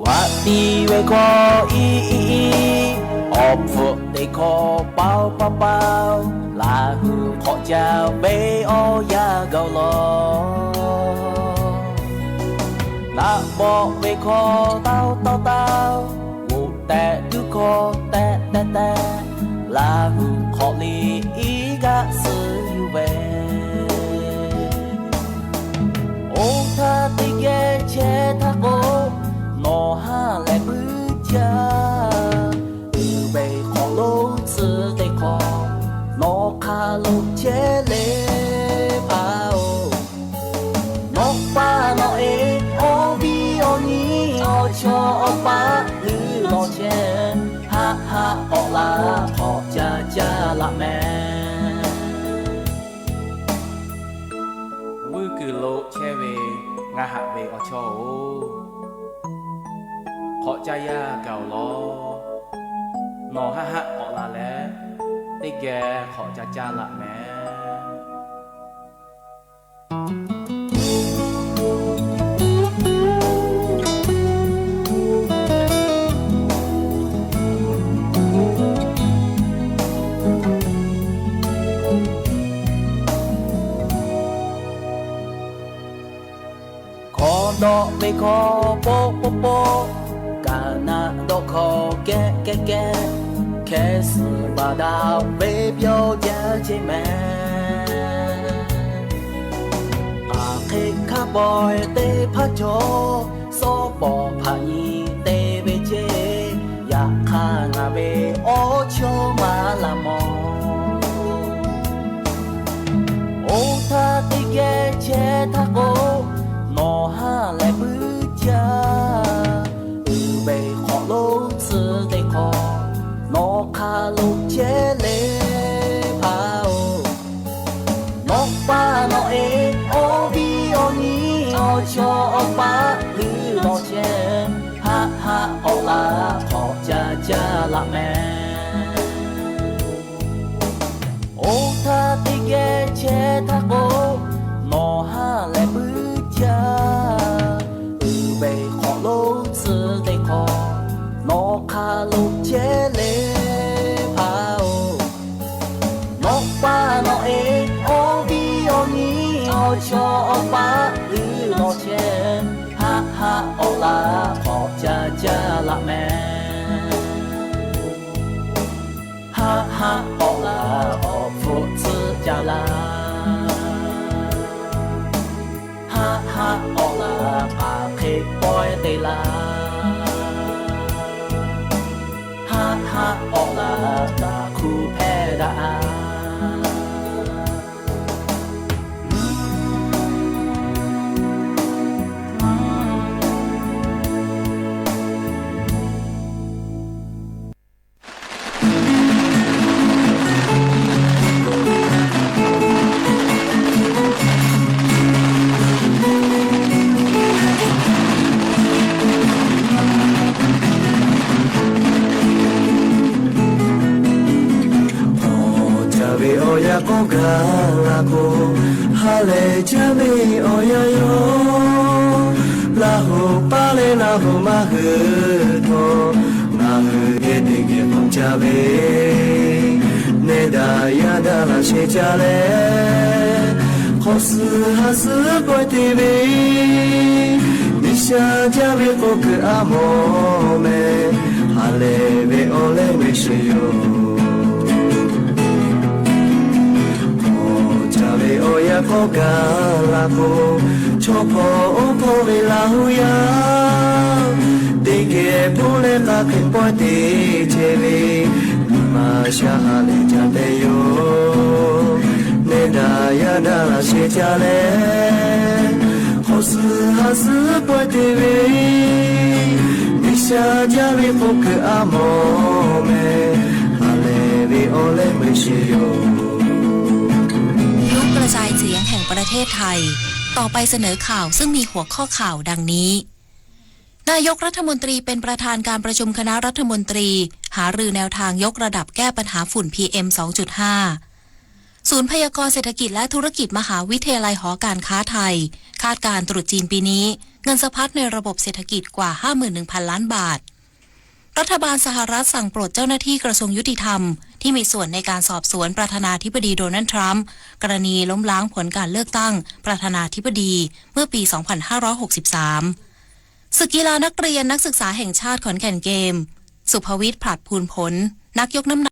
Vaꞈ tiˍ ve hkawˇ iˉ iˉ iˉ, awˬ hpfuhˆ teˇ hkawˇ paoˍ paoˍ paoˍ, Laˇ hu hk'awꞈ caˇ ve awˬ yanˇ gaˬ law. Naˆ bawˆ ve hkawˇ tawˇ tawˇ tawˇ, g'oꞈ tehꞈ tuˉ hkawˇ tehꞈ tehꞈ tehꞈ, Laˇ hu hk'awꞈ le iˉ g'aˆ suh yuˬ ve. Oˇ htaˇ teˇ geh chehˇ htaˇ k'o, nawˬ ha lehˬ puiˉ jaˇ. Uiˍ ve hk'awꞈ lo tcuh teˇ hk'awꞈ, nawˬ hk'a lo chehˇ le hpaˍ-oˬ. Nawˬ pa nawˬ e, awˬ viˉ awˬ nyi, awˬ chawˇ awˬ paˆ leuˉ lawˬ chehˇ, haˆ haˆ k'awꞈ la hk'awꞈ ca caˇ laꞈ mehˍ. Vuiˇ kuiˬ lo chehˇ ve ngaˬ haꞈ ve awˬ chawˇ-oˬ, hk'awꞈ caˇ yaˇ gaˬ-oˬ law. Nawˬ haˆ haˆ k'awꞈ la leh, teˇ geh hk'awꞈ ca caˇ laꞈ mehˍ. Hk'awꞈ dawˆ ve hkawˇ pawˆ pawˆ pawˆ, kaꞈ naˆ dawˆ hkawˇ kehˉ kehˉ kehˉ, hkeh suhˍ baˬ daꞈ ve pyawˇ jaˇ ceˇ mehˍ. Aˬ hk'e hk'a pawehˇ teˇ hpaˇ cawˬ, sawˉ pawˍ hpaꞈ nyi te ve ceˇ, yaꞈ hk'aˇ ngaˬ ve awˬ chawˇ maˇ laˬ mawˬ. Oˇ htaˇ teˇ geh chehˇ htaˇ k'o, nawˬ ha lehˬ puiˉ jaˇ. Uiˍ ve hk'awꞈ lonˉ tcuh teˇ hk'awꞈ, nawˬ hk'aˬ lo chehˇ le hpaˇ-oˬ. Nawˬ pa nawˬ e, awˬ viˉ awˬ nyi, awˬ chawˇ awˬ paˆ leuˉ nawˬ chehˇ, haˆ haˆ k'awꞈ laˬ k'awꞈ ca caˇ laꞈ mehˍ. Oˇ htaˇ teˇ geh chehˇ htaˇ k'o, nawˬ ha lehˬ puiˉ jaˇ. Uiˍ ve hk'awꞈ lonˉ tcuh teˇ hk'awꞈ, nawˬ hk'aˬ lo chehˇ le hpaˇ-oˬ. Nawˬ pa nawˬ e, awˬ viˉ awˬ nyi, awˬ chawˇ awˬ paˆ leuˉ nawˬ chehˇ, haˆ haˆ k'awꞈ laˬ k'awꞈ ca caˇ laꞈ mehˍ. Haˆ haˆ k'awꞈ laˬ k'awꞈ hpfuhˆ tcuhˆ ca laˇ. Haˆ haˆ k'awꞈ laˬ k'aˬ hk'e pawehˇ te laˇ. Haˆ haˆ k'awꞈ laˬ kaꞈ hkuˇ hpehˇ daꞈ-a. Awˬ ca ve awˬ yaˇ k'awˇ gaˬ la k'o, ha lehˬ jaˇ ve awˬ yanˇ yoˬ. Laˇ hoꞈ paˇ leh laˇ hoꞈ maˇ hui htawˇ, ngaˬ hui geh teˇ geh k'awꞈ ca ve, neh daꞈ yaˇ daꞈ laꞈ sheh ca leh, hk'awꞈ suhˍ ha suhˍ pawehˇ te ve, G'uiˬsha jaˇ ve k'oˆ kuiˬ a mawˬ meh, ha lehˬ ve awˬ leh ve sheˍ yoˬ. Awˬ ca ve awˬ yaˇ k'awˇ gaˬ la k'o, chaw hpawˇ oˇ hpawˇ ve laˇ hu yaˇ, teˇ geh hpuˇ leh k'aˬ hk'e pawehˇ te chehˇ ve, nyi ma sha ha lehˬ ca te yoˬ. Neh daꞈ yaˇ daꞈ laꞈ sheh ca leh, hk'awꞈ suhˍ ha suhˍ pawehˇ te ve, G'uiˬsha jaˇ ve k'oˆ kuiˬ a mawˬ meh, ha lehˬ ve awˬ leh ve sheˍ yoˬ. วิทยุกระจายเสียงแห่งประเทศไทย ต่อไปเสนอข่าวซึ่งมีหัวข้อข่าวดังนี้ นายกรัฐมนตรีเป็นประธานการประชุมคณะรัฐมนตรี หารือแนวทางยกระดับแก้ปัญหาฝุ่น พีเอ็ม สองจุดห้า ศูนย์พยากรณ์เศรษฐกิจและธุรกิจมหาวิทยาลัยหอการค้าไทย คาดการณ์ตรุษจีนปีนี้ เงินสะพัดในระบบเศรษฐกิจกว่า ห้าหมื่นหนึ่งพันล้านบาท รัฐบาลสหรัฐสั่งปลดเจ้าหน้าที่กระทรวงยุติธรรม ที่มีส่วนในการสอบสวนประธานาธิบดีโดนัลด์ทรัมป์ กรณีล้มล้างผลการเลือกตั้งประธานาธิบดีเมื่อปี สองพันห้าร้อยหกสิบสาม ศึกกีฬานักเรียนนักศึกษาแห่งชาติขอนแก่นเกม สุภวิทย์ ผลัดภูลผล นักยกน้ำหนัก